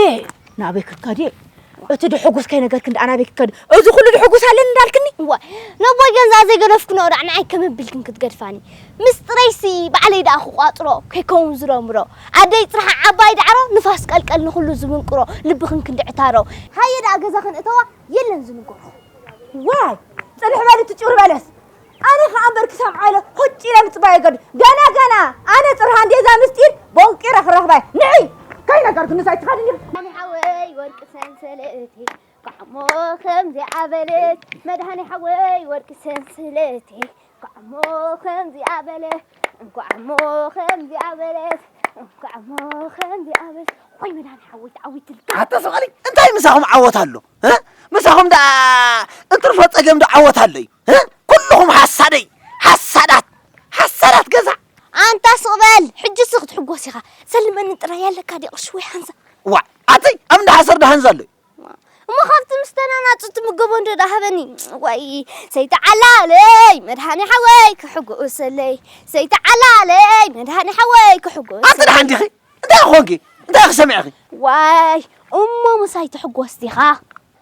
ናበይ ክትከዲ? ዋ፣ እቲ ድሕጉስ ከይነገርክን ደኣ ናበይ ክከድ? እዚ ኩሉ ድሕጉስ ኣለኒ እንዳልክኒ? እዋ፣ ነቦይ ገንዛ ዘይገደፍክንኦ ደኣ ንዓይ ከመይ ኣቢልክን ክትገድፋኒ? ምስጢረይሲ ባዕለይ ደኣ ክቋጽሮ ከይከውን ዝረምሮ። ኣደይ ጽርሓ ዓባይ ዳዕሮ፣ ንፋስ ቀልቀል ንኹሉ ዝምንቅሮ፣ ልብኽን ክንዲ ዕታሮ። ሃየ ደኣ ገዛኽን እተዋ፣ የለን ዝንገርኹ። ዋይ፣ ጽንሕ በሊ እቲ ጭር በለስ። ኣነ ኸኣ እምበር ክሰምዓ ኢለ ሆጭ ኢለ ምጽባይ ገድ። ገና ገና ኣነ ጽርሃ እንዴዛ ምስጢር ቦንቂረ ክረኽባይ። ንዒ፣ ከይነገርኩ ንሳይ ትኸድኒ። ኣነ ሓወይ ወርቂ ሰንሰለተይ፣ ኳዕሞ ከምዚኣ በለት። መድሃኔ ሓወይ ወርቂ ሰንሰለተይ፣ ኳዕሞ ከምዚኣ በለት። እንኳዕሞ ከምዚኣ በለት። እንኳዕሞ ከምዚኣ በለት። ወይ መድሃኔ ሓወይ ተዓዊትልካ። ኣታ ሰቕ በሊ፣ እንታይ ምሳኹም ዓወት ኣሎ? እ? ምሳኹም ደኣ እንትርፎ ጸገም ዶ ዓወት ኣሎ እዩ? እ? ኩልኹም ሓሳደይ፣ ሓሳዳት፣ ሓሳዳት ገዛ። ኣንታ ስቕ በል፣ ሕጂ ስቕ ትሕጎስ ኢኻ። ሰልመኒ ጥራይ ኣለካ ድዩ ቅርሺ ወይ ሓንሳ? ዋ፣ ኣቲ ኣብ እንዳ ሓሰር ዶ ሓንዛ ኣሎ እዩ? እሞ ካብቲ ምስ ተናናጹ ትምገቦ እንዶ ደኣ ሃበኒ። ወይ፣ ሰይተዓላለይ፣ መድሃኔ ሓወይ ክሕጎሰለይ። ሰይተዓላለይ፣ መድሃኔ ሓወይ ክሕጎሰለይ። ኣቲ ደሓን ዲኺ? እንታይ ኮንኪ? እንታይ ክሰሚዕኺ? ዋይ፣ እሞ ምሳይ ትሕጎስ ዲኻ?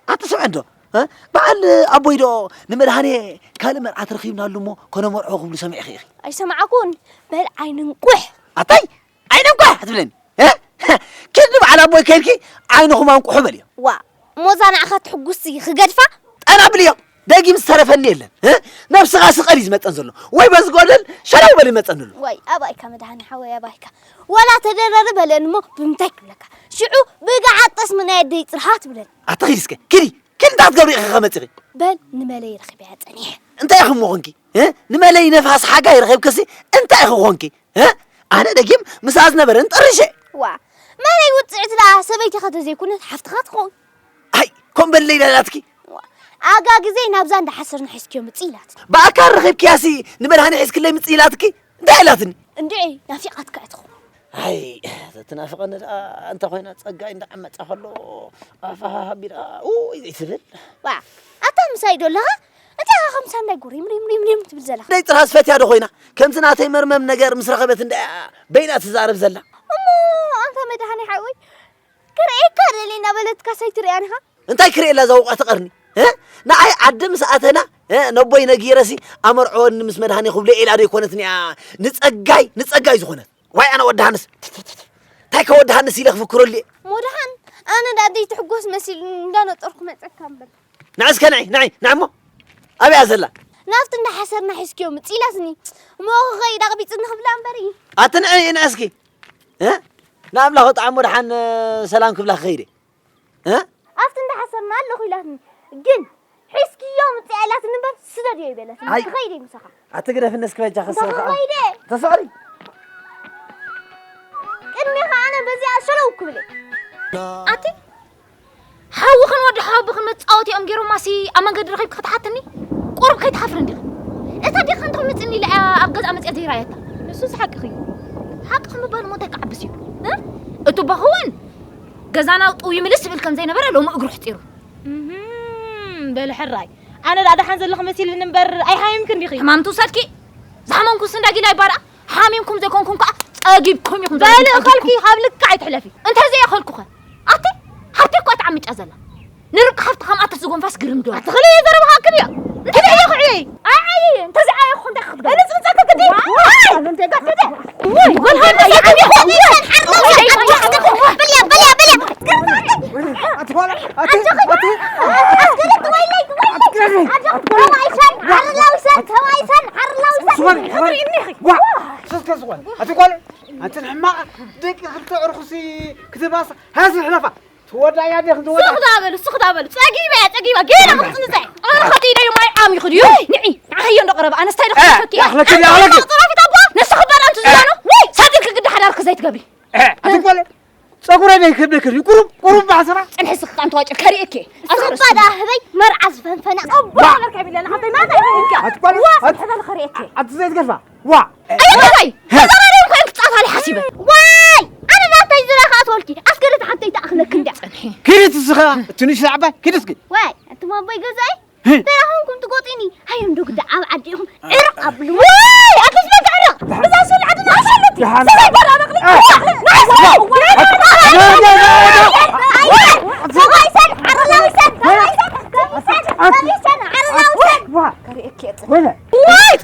ኣቲ ስምዒ እንዶ፣ እ? በዓል ኣቦይ ዶ ንመድሃኔ ካልእ መርዓት ረኺብናሉ እሞ ከነመርዖ ክብሉ ሰሚዕኺ ኢኺ? ኣይሰማዕኩን። በል ዓይኒ እንቁሕ። ኣታይ? ዓይኒ እንቁሕ ትብለኒ? እ? ኪዲ በዓል ኣቦይ ከይድኪ ዓይንኹም ኣንቁሑ በልዮ። ዋ፣ እሞ እዛ ንዓኻ ትሕጉስቲ ክገድፋ? ጠና ብልዮ። ደጊም ዝተረፈኒ የለን። እ? ነብስኻ ስቐል እዩ ዝመጠን ዘሎ። ወይ በዚ ጎደል ሸለው በል ይመጠን ኣሎ። ወይ ኣባይካ መድሃኔ ሓወይ ኣባይካ። ዋላ ተደረሪ በለን እሞ ብምንታይ ክብለካ? ሽዑ ብገዓት ጠስሚ ናይ ኣደይ ጽርሃ ትብለን። ኣቲ ኪዲ እስከ፣ ኪዲ፣ ኪዲ እንታይ ክትገብሪ ኢኺ ከመጺኺ? በል ንመለይ ረኺበያ ጸኒሐ። እንታይ ኢኺ እሞ ኾንኪ? እ? ንመለይ ነፋስ ሓጋይ ረኺብክሲ እንታይ ኢኺ ኾንኪ? እ? ኣነ ደጊም ምስኣ ዝነበረን ጠሪሸ። ዋ፣ መለይ ውጽዕቲ ደኣ ሰበይትኻ ተዘይኮነት ሓፍትኻ ትኸውን። ኣይ፣ ኮን በለይ ዳላትኪ። ዋ፣ ኣጋ ግዜ ናብዛ እንዳ ሓሰርና ሒዝክዮ ምጽእ ኢላት። ብኣካል ረኺብክያሲ ንመድሃኒ ሒዝክለይ ምጽእ ኢላትኪ? እንታይ ኢላትኒ? እንድዒ፣ ናፊቓትካ እያ ትኸውን። ኣይ፣ ተትናፍቐኒ ደኣ እንተ ኾይና ጸጋይ እንዳ ዓመጻ ከሎ ኣፋ ኣቢላ ኡይ ዘይትብል። ዋ፣ ኣታ ምሳይ ዶ ኣለኻ? እንታይ ኢኻ ከምሳ እንዳይ ጉሪም ሪም ሪም ሪም ትብል ዘለኻ? ደይ ጥራስ ፈትያ ዶ ኾይና? ከምዚ ናተይ መርመም ነገር ምስ ረኸበት እንዳ እያ በይና ትዛረብ ዘላ። እሞ ኣንታ መድሃኒ ሓወይ፣ ክርእየካ ደልየ እናበለትካስ ኣይትርእያን ኢኻ? እንታይ ክርእየላ እዛ ውቕዕቲ ቀርኒ? እ? ንዓይ ዓዲ ምስ ኣተና፣ እ፣ ነቦይ ነጊረሲ ኣመርዕወኒ ምስ መድሃኒ ክብሎ ኢላ ዶ ኣይኮነትን'ያ ንጸጋይ፣ ንጸጋይ ዝኾነት? ዋይ ኣነ ወዲ ሃንስ፣ እንታይ ከ ወዲ ሃንስ ኢለ ክፍክረሉ እየ? ሞድሃን፣ ኣነ ደኣ ኣደይ ትሕጎስ መሲሉኒ እንዳነጠርኩ መጸካ እምበር። ንዒ እስከ ንዒ፣ ንዒ፣ ንዒ እሞ። ኣበይ እያ ዘላ? ናብቲ እንዳ ሓሰርና ሒዝክዮ ምጽእ ኢላትኒ። እሞ ክኸይድ ኣቕቢጽኒ ክብላ እምበር እዩ። ኣቲ ንዒ፣ ንዒ እስኪ። እ? ንኣምላኽ ወጣዕሞ ደሓን ሰላም ክብላ ክኸይድ እየ። እ? ኣብቲ እንዳ ሓሰርና ኣለኹ ኢላትኒ። ግን ሒዝክዮ ምጽእ ኢላትኒ እምበር ስደድዮ ኣይበለትኒ። ኣይ። ክኸይድ እየ ምሳኻ። ኣቲ ግደፍኒ እስኪ በጃኺ እንተ ሰው ከዓ። ክኸይድ እየ። ተሰቕሊ። ቅድሜኻ ኣነ በዚኣ ሸለው ክብል እየ። ኣቲ ሓውኽን ወዲ ሓውብኽን መጻወቲኦም ገይሮማሲ ኣብ መንገዲ ረኺብኪ ክትሓትኒ? ቁሩብ ከይትሓፍሪ እንዲኺ? እታ ዲኻ እንተ መጽኒ ኢላ እያ ኣብ ገዛ መጽያ ዘይራየታ። ንሱስ ሓቅኺ እዩ። ሓቅኺ ምባል እሞ እንታይ ክዓብስ እዩ? እ? እቱ ቦኽውን ገዛና ጥው ይምልስ ትብል ከም ዘይነበረ ሎሚ እግሩ ሕጺሩ። እህም፣ በሊ ሕራይ። ኣነ ደኣ ደሓን ዘለኹ መሲልኒ እምበር ኣይሓሚምክን ዲኺ? ሕማም ትውሰድኪ? ዝሓመምኩስ እንዳ ጊላ ይባል ደኣ? ሓሚምኩም ዘይኮንኩም ከኣ ጸጊብኩም ኢኹም በሊ ዘለኹም። እኸልኪ ካብ ልክዕ ኣይትሕለፊ። እንተ ዘይኣኸልኩኸ? ኣቲ፣ ሓብተይ እኮ እያ ትዓምጫ ዘላ። ንርቂ ሓፍቲ ከም ኣተስ ዝጎንፋስ ግርም ዶ? ኣቲ ኽሊ ዘረባኻ ክድዮ? እንታይ ኢኺ ዕየይ? ኣይ፣ ኣይ፣ እንተ ዘይዓየኹ እንታይ ክትገብሪ? በሊ ጽንጸት ክዲ። ዋይ! ኣነ እንታይ ጋር ትደ? ውይ፣ ወልሃ እንታይ ይዓብየኹ? በልያ፣ በልያ፣ በልያ። ኣቲ ጓል፣ ኣቲ፣ ኣቲ። ኣስገደት ወይለይ፣ ወይለይ። ኣቲ ጓል። ኣጆኺ፣ ተባይሰን፣ ዓርላዊሰን፣ ተባይሰን፣ ዓርላዊሰን። ስማሪ፣ ስማሪ። ዋ! ሶስት ከስዋል። ኣቲ ጓል፣ ኣቲ ሕማቕ ደቂ ክልተ ዕርኹሲ ክትባስ ሃዚ ሕለፋ። ትወዳ እያ ዲኽ ትወዳ? ስኽ ዳ በሉ፣ ስኽ ዳ በሉ። ጸጊበ እያ፣ ጸጊበ። ገና ክጽንጸ። ኣረ ኸዲ ኢደዩ ማይ ዓም ይኽድ እዩ። ንዒ፣ ንዓህዮ እንዶ ቀረበ። ኣነስታይ ዶ እ፣ ክፈኪ? ያኽለኪ፣ ያኽለኪ። ጸረፊት ኣቦ፣ ንስኺ ባል ኣንቲ ዝዛኖ። ወይ፣ ሳድልኪ ግዲ ሓዳር ክዘይትገብሪ። እ፣ ኣቲ ጓል፣ ጸጉረይ ደይ ክብደክር እዩ። ቁሩብ፣ ቁሩብ ባሕስራ። ጽንሒ ስኽ ኣንቲ ዋጭር ከርእየኪ። ስኽ ባዳ ህበይ መርዓ ዝፈንፈና። ጸቡቕ ዋ! ነበርካ ቢለና፣ ሓፍተይ፣ ናታ ይኸይድካ። ኣቲ ጓል፣ ዋ፣ ኣቲ፣ ስኽ በል ከርእየኪ። ኣቲ ዘይትገድፋ። ዋ! ኣየታይ! ተዛራሪ እኮ እዮም ክትጻፋ ሓሲበ። ዋይ! ኣነ ናተይ ዝረኻ ትወልኪ። ኣስገደት ሓብተይ ተኣኽለክ እንድያ። ኪዲ ትስኻ፣ እቲ ንእሽቶ ዓባይ፣ ኪዲ እስኪ። ዋይ፣ ኣንቱም ኣቦይ ገዛይ፣ ህይ! በላ ኾንኩም ትጎጢኒ። ሃዮም ዶ ግዳ ኣብ ዓዲ ኢኹም ዕርቕ ኣብሉ። ዋይ! ኣትስ በቃ ዕርቕ! እዛ ሱል ዓድና ኣሸለቲ! ደሓን። ሰበይ በላ በቕሊ! እ! ናይስ! ዋ! ዋ! ዋ! ዋ! ዋ! ሰባይ ሰን! ዓርላ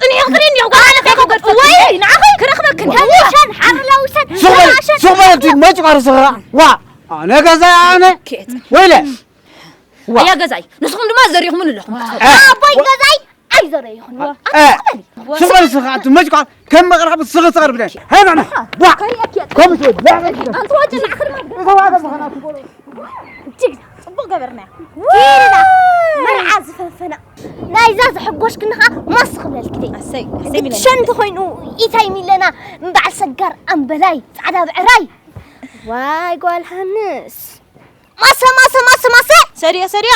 ጥንዮ ክሪን ዮ ጓል ኣለ ከይኮ ገርፈ ወይ ንዓኸ ክረኽበክን ውሸን ሓርላ ውሸን ሱቕ በል ሱቕ በል እቲ መጭቋር ስኻ ዋ ኣነ ገዛ ኣነ ወይለ ዋ ያ ገዛይ ንስኹም ድማ ዘሪኹምን ኣለኹም ኣቦይ ገዛይ ኣይዘረይኹን ዋ ሱቕ በል ስኻ እቲ መጭቋር ከም መቕረብ ስኻ ስኻ ብለ ሃይ ናና ዋ ከም ትወድ ኣንተ ወጭ ንዓኸ ድማ ጅግና ጽቡቕ ገበርና ኬዳ መርዓ ዝፈንፈና ናይዛ ዘሐጎሽክኒ ኸዓ ማስ ክብለልኪ ደይ ኣሰይ ኣሰይ ሚለ ትሸን ተኾይኑ ኢታይ ሚለና እምበዓል ሰጋር ኣምበላይ ጻዕዳ ብዕራይ ዋይ ጓል ሃንስ ማሰ ማሰ ማሰ ማሰ ሰድዮ ሰድዮ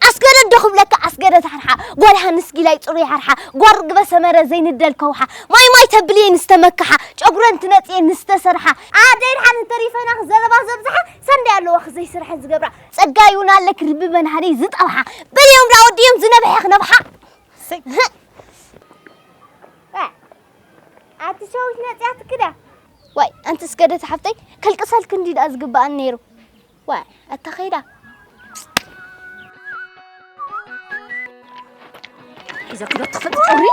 ኣስገደት ዶ ክብለካ ኣስገደት ሓርሓ ጓል ሃንስ ጊላይ ጽሩይ ሓርሓ ጓር ግበ ሰመረ ዘይንደል ከውሓ ማይ ማይ ተብልየ ንስተመክሓ ጨጉረን ትነጽየ ንስተሰርሓ ኣደይ ድሓን እንተሪፈና ዘረባ ዘብዝሓ ሰንደይ ኣለዋ ክዘይስርሐ ዝገብራ ጸጋይ እውን ኣለክ ርቢ መድሃኒ ዝጠብሓ በልዮም ዳ ወዲዮም ዝነብሐ ክነብሓ ኣቲ ሸዊት ነጽያትክ ዳ ዋይ ኣንቲ ስገደት ሓፍተይ ከልቅሰልክ እንዲ ደኣ ዝግብኣኒ ነይሩ ዋይ ኣታ ኸይዳ ሒዘክዶ ትኽፍት ጨጉሪ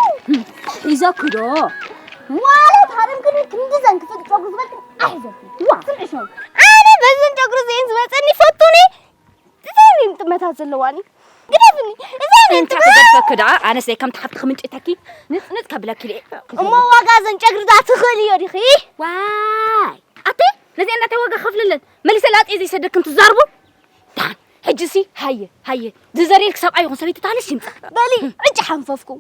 ሒዘክዶ ማለት ሃረምክን ክንዲ ዘንክፍት ጨጉሪ ዝበልክን ኣይሕዘልክን ዋ ስምዒ ሸዊት ኣነ በዝን ጨጉሪ ዘየን ዝመፀኒ ፈቱኒ እዘን ጥመታት ዘለዋኒ ግደፍኒ እዘን እንታይ ክገድፈኪ ደኣ ኣነስ ደይ ከምቲ ሓፍትኺ ምንጭተኪ ንፅንፅ ከብለኪ ድየ እሞ ዋጋ ዘን ጨግሪ ደኣ ትኽእል እዮ ዲኺ ዋይ ኣቲ ነዚአን እንታይ ዋጋ ክኸፍልለን መሊሰ ላጤ ዘይሰደክን ትዛርቡ ዳን ሕጂሲ ሃየ ሃየ ዝዘርየልክ ሰብኣይ ይኹን ሰበይቲ ታለሽ ይምፃ በሊ ዕጭ ሓንፈፍኩ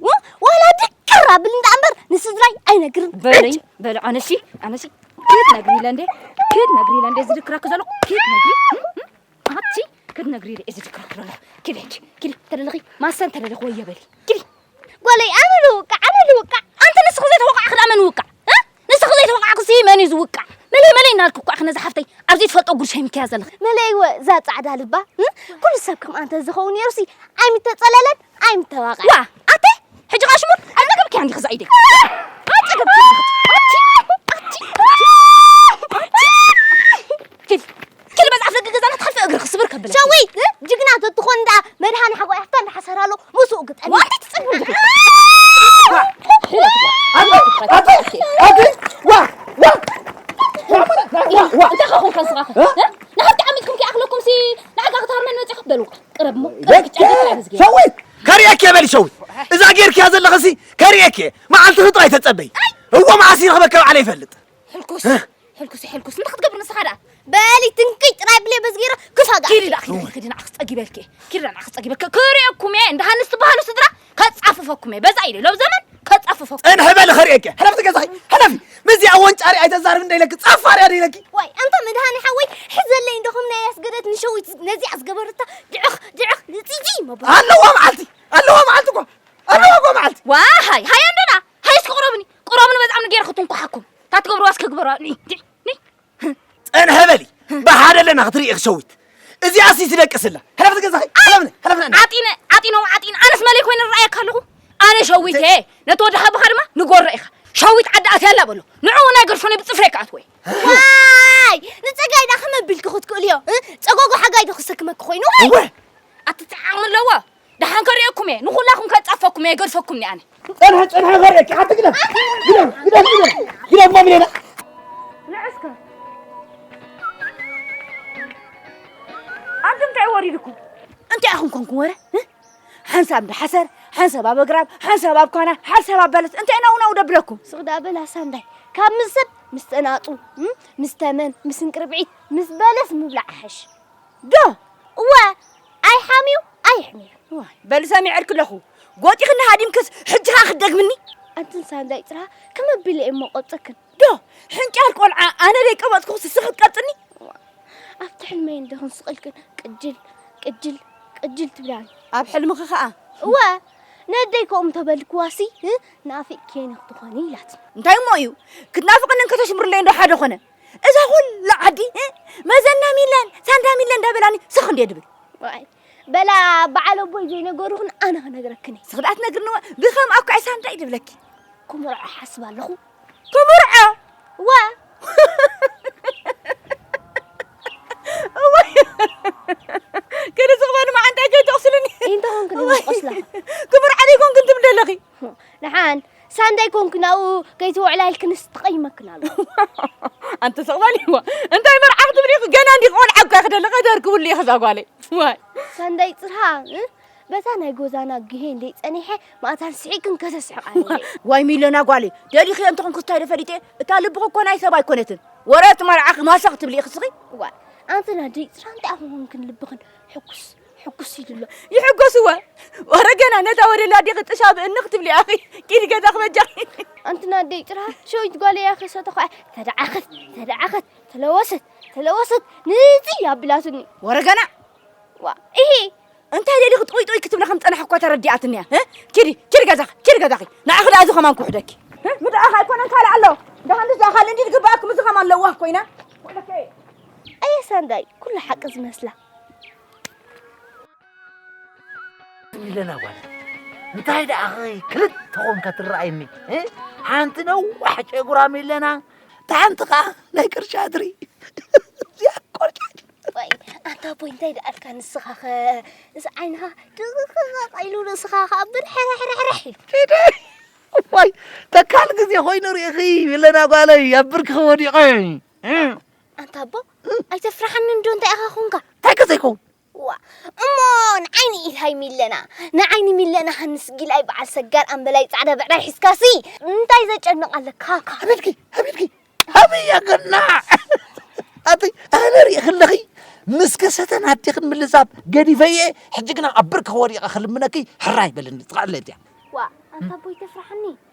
ዋላ ድቅር ኣብሊ እንዳ እምበር ንስድራይ ኣይነግርን በሊ በሊ ኣነሲ ኣነሲ ክትነግሪ ኢለ እንዴ ክትነግሪ ኢለ እንዴ ዝድክረኪ ዘለኹ ክትነግሪ ኣቲ ክትነግሪ ኢለ እየ ዝድክረኪ ዘለኹ ኪዲ ሕጂ ኪዲ ተደለኺ ማሰን ተደለኺ ወየ በሊ ኪዲ ጓለይ ኣነ ልውቃዕ ኣነ ልውቃዕ ኣንቲ ንስኺ ዘይተወቃዕኺ ደኣ መን ይውቃዕ እ? ንስኺ ዘይተወቃዕክሲ መን እዩ ዝውቃዕ? መለይ መለይ እናልኪ እኮ ኢኺ ነዛ ሓፍተይ ኣብ ዘይትፈልጦ ጉድ ሸይምክያ ዘለኺ። መለይወ እዛ ፃዕዳ ልባ እ? ኩሉ ሰብ ከምኣ እንተዝኸውን ነይሩሲ ኣይምተፀለለን ኣይምተዋቐዐን። ዋ ኣቲ ሕጂ ኸዓ ሽሙር ኣብ ፀገብኪ እንዲኺ እዛ ኢደይ ኣብ ፀገብኪ እንዲኺ ኣቲ ኣቲ ኣቲ ኣቲ ኪድ ኪድ በዛ ኣፍደገ ገዛና ትሓልፊ እግርኺ ስብር ከብለኪ። ሸዊት እ? ጅግና ተትኾን ደኣ መድሃኒ ሓቆይ ኣፍታ እንዳሓሰራ ኣሎ ምስኡ ግጠሚ። ዋይ ትጽግም ኣቲ ኣቲ ኣቲ ዋ ዋ ዋ ዋ ዋ እንታይ ኸኹም ከስኻ ንሓንቲ ዓሚትኩም ከይኣኽለኩም ሲ ንዓጋ ክትሃርመን መጺኹ በሉ ቅረብ እሞ ቅረብ ግጫ ግጫ ንዝገ ሸዊት ከርእየኪ እየ በሊ ሸዊት እዛ ጌርክያ ዘለኽሲ ከርእየኪ እየ መዓልትኺ ጥራይ ተጸበይ እዎ መዓስ ይረኽበካ ባዕለ ይፈልጥ ሕልኩስ ሕልኩስ ሕልኩስ እንታይ ክትገብር ንስኻ ደኣ በሊ ትንክይ ጥራይ ብለይ በዚ ገይረ ክፋጋ ኪዲ ደኣ ኪዲ ኪዲ ንዓ ክጸጊበልኪ ኪዲ ንዓ ክጸጊበልኪ ክርእየኩም እየ እንዳ ሃንስ ትበሃሉ ስድራ ከጻፍፈኩም እየ በዛ ኢለ ሎም ዘመን ከጻፍፈኩም ጽንሒ በሊ ከርእየኪ ሕለፍቲ ገዛኺ ሕለፊ ምስዚኣ ወንጫሪ ኣይተዛርብ እንደ ኢለኪ ጻፋርያ ደ ኢለኪ ዋይ ኣንታ መድሃኒ ሓወይ ሕዘለይ እንደኹም ናይ ኣስገደት ንሸዊት ነዚኣ ዝገበረታ ድዕኽ ድዕኽ ንጺጺ መባ ኣለዋ መዓልቲ ኣለዋ መዓልቲ እኮ ኣለዋ እኮ መዓልቲ ዋይ ሃይ ኣንደና ሃይ እስኪ ቅረብኒ ቅረብኒ በጣም ንገይረ ክትንኩሓኩም ታትገብርዋ እስኪ ግበርዋ ጸንሐ በሊ ብሓደ ኣለና ክትርኢ ክሸዊት እዚኣሲ ትደቅስላ ሕለፍቲ ገዛኺ ሕለፍኒ ሕለፍኒ ዓጢነ ዓጢኖም ዓጢነ ኣነስ መለይ ኮይነ ንረኣየካ ኣለኹ ኣነ ሸዊት እየ ነቲ ወዲ ሓብኻ ድማ ንጎሮ ኢኻ ሸዊት ዓዲ ኣትያ ኣላ በሎ ንዑ እውን ኣይገድፎን ብፅፍሬ ክኣትወ ዋይ ንፀጋይ ዳ ከመ ቢልኪ ክትክእልዮ ፀጎጎ ሓጋይ ዶ ክሰክመኪ ኮይኑ እወ ኣቲ ዓቕሚ ኣለዎ ደሓን ከርእየኩም እየ ንኹላኹም ከጻፈኩም እየ ገድፈኩም እየ ኣነ ጸንሐ ጸንሐ ከርእየኪ ኣቲ ግደፍ ግደፍ ግደፍ ግደፍ ግደፍ ማሚሌና ንዕስከ ኣንቱም እንታይ ወሪድኩም እንታይ ኢኹም ኮንኩም ወረ ሓንሳብ እንዳ ሓሰር ሓንሳብ ኣብ ኣግራብ ሓንሳብ ኣብ ኳና ሓንሳብ ኣብ በለስ እንታይ ናው ናው ደብለኩም ስቕ ዳ በል ኣሳንዳይ ካብ ምስ ሰብ ምስ ጠናጡ ምስ ተመን ምስ እንቅርብዒት ምስ በለስ ምብላዕ ኣሕሽ ዶ እወ ኣይሓምዩ ኣይሕምዩ ዋይ በሊ ሰሚዐልኪ ኣለኹ ጎጢኽኒ ሃዲምክስ ሕጂ ኸዓ ክትደግምኒ ኣንትን ሳንዳይ ፅራ ከመቢለ እየ መቆፀክን ዶ ሕንጫል ቆልዓ ኣነ ደይቀበፅኩ ስስኺ ትቀብፅኒ ኣብቲ ሕልመይ እንደ ክንስቕልክን ቅጅል ቅጅል ቅጅል ትብላኒ ኣብ ሕልምኺ ኸዓ እወ ነደይ ከምኡ እንተበልክዋሲ ናፊቅክየኒ ክትኾኒ ኢላትኒ እንታይ እሞ እዩ ክትናፍቕኒ እንከተሽምርለይ እንዶ ሓደ ኾነ እዛ ኩላ ዓዲ መዘና ሚለን ሳንዳ ሚለን እንዳበላኒ ስኽ እንድየ ድብል ዋይ በላ በዓል ኣቦይ ዘይነገሩኽን ኣነ ክነግረክን እየ ስኽዳት ነግርንወ ብኸም ኣኳ ሳንዳ ይድብለኪ ኩምርዖ ሓስብ ኣለኹ ክምርዖ ዋ እዋይ ገለ ዝቕበሉ መዓንጣይ ከይተቕስልኒ እንታይ ኮንክን ቆስላ ክምርዖ ዘይኮንክን ትብል ኣለኺ ደሓን ሳንዳይ ኮንክ ናብኡ ከይትውዕላ ኢልክንስ ትቐይመክን ኣሎ። ኣንቲ ስቕ በሊ እዋ። እንታይ መርዓ ክትብሊ ኢኺ? ገና እንዲ ቆልዓ እኳ ክደሊ ቀደር ክብሉ ኢኺ እዛ ጓለይ። ዋይ። ሳንዳይ ጽርሃ፣ እ? በታ ናይ ጎዛና ግሄ እንደይ ጸኒሐ ማእታን ስሒቅን ከተስሕቃኒ። ዋይ ሚለና ጓለይ፣ ደሊኺ እንተኾንኩ እንታይ ዶ ፈሊጠ? እታ ልብኺ እኮ ናይ ሰብ ኣይኮነትን። ወረ እቲ መርዓ ክማሳ ክትብሊ ኢኺ ስኺ? ዋይ፣ ኣንቲ ናደይ ጽርሃ እንታይ ኣኾንክን ልብኽን ሕኩስ ሕኩስ ኢሉ ኣሎ። ይሕጎስዎ። ወረ ገና ነታ ወደላ ዲኺ ጥሻ ብእኒ ክትብሊ ኣኺ። ኪዲ ገዛ ክበጃኺ። ኣንቲ ናደይ ጥራ ሸዊት ጓለይ ኣኺ ሰተኹ። ተደዓኸት፣ ተደዓኸት፣ ተለወሰት፣ ተለወሰት፣ ንጽይ ኣቢላትኒ። ወረ ገና። ዋ፣ ኢሂ። እንታይ ደሊኺ ጥውይ ጥውይ ክትብሊ ከም ጸናሕኩ እኳ ተረዲኣትኒ እያ። እ? ኪዲ፣ ኪዲ ገዛኺ፣ ኪዲ ገዛኺ። ንዓኺ ደኣ እዚ ኸማን ክውሕደኪ። እ? ምድኣኽ ኣይኮነን ካልእ ኣሎ። ደሓን እዚ ኣኻል እንዲ ዝግብኣኩም እዚ ኸማን ለዋህ ኮይና። ወለከ። ኣየ ሳንዳይ፣ ኩሉ ሓቂ ዝመስላ። ሚለና ጓል፣ እንታይ ደኣ ኸ ክልተ ኾንካ ትረኣየኒ? እ? ሓንቲ ነዋሕ ጨጉራ ሚለና፣ እታ ሓንቲ ኸዓ ናይ ቅርጫ እግሪ። እዚኣ ቆርጫጭ። ወይ፣ ኣንታ ኣቦይ እንታይ ደኣልካ ንስኻ ኸ? እዚ ዓይንኻ ድቕቕ ኢሉ ርእስኻ ኸኣ ብርሕርሕርሕርሕ ኢሉ። ኪደ። ወይ፣ ተካል ግዜ ኾይኑ ርኢኺ ሚለና ጓለይ፣ ኣብ ብርክኺ ወዲቐ። እ? ኣንታ ኣቦ፣ ኣይተፍርሓኒ እንዶ እንታይ ኢኻ ኾንካ? እንታይ ከ ዘይከውን? ዋ፣ እሞ ንዓይኒ ኢልሃይ ሚለና፣ ንዓይኒ ሚለና ሃንስ ጊላይ በዓል ሰጋር ኣምበላይ ጻዕዳ ብዕራይ ሒዝካሲ እንታይ ዘጨንቕ ኣለካ? ኣቤትኪ፣ ኣቤትኪ፣ ኣበይ ኣገና? ኣቲ ኣነ ሪእኺ ኣለኺ፣ ምስ ከሰተን ኣዴኽን ምልዛብ ገዲፈየ፣ ሕጂ ግና ኣብ ብርኪ ወዲቐ ክልምነኪ፣ ሕራይ በልኒ፣ ትቐዕለ እያ። ዋ፣ ኣንታ ኣቦይ ተፍርሓኒ።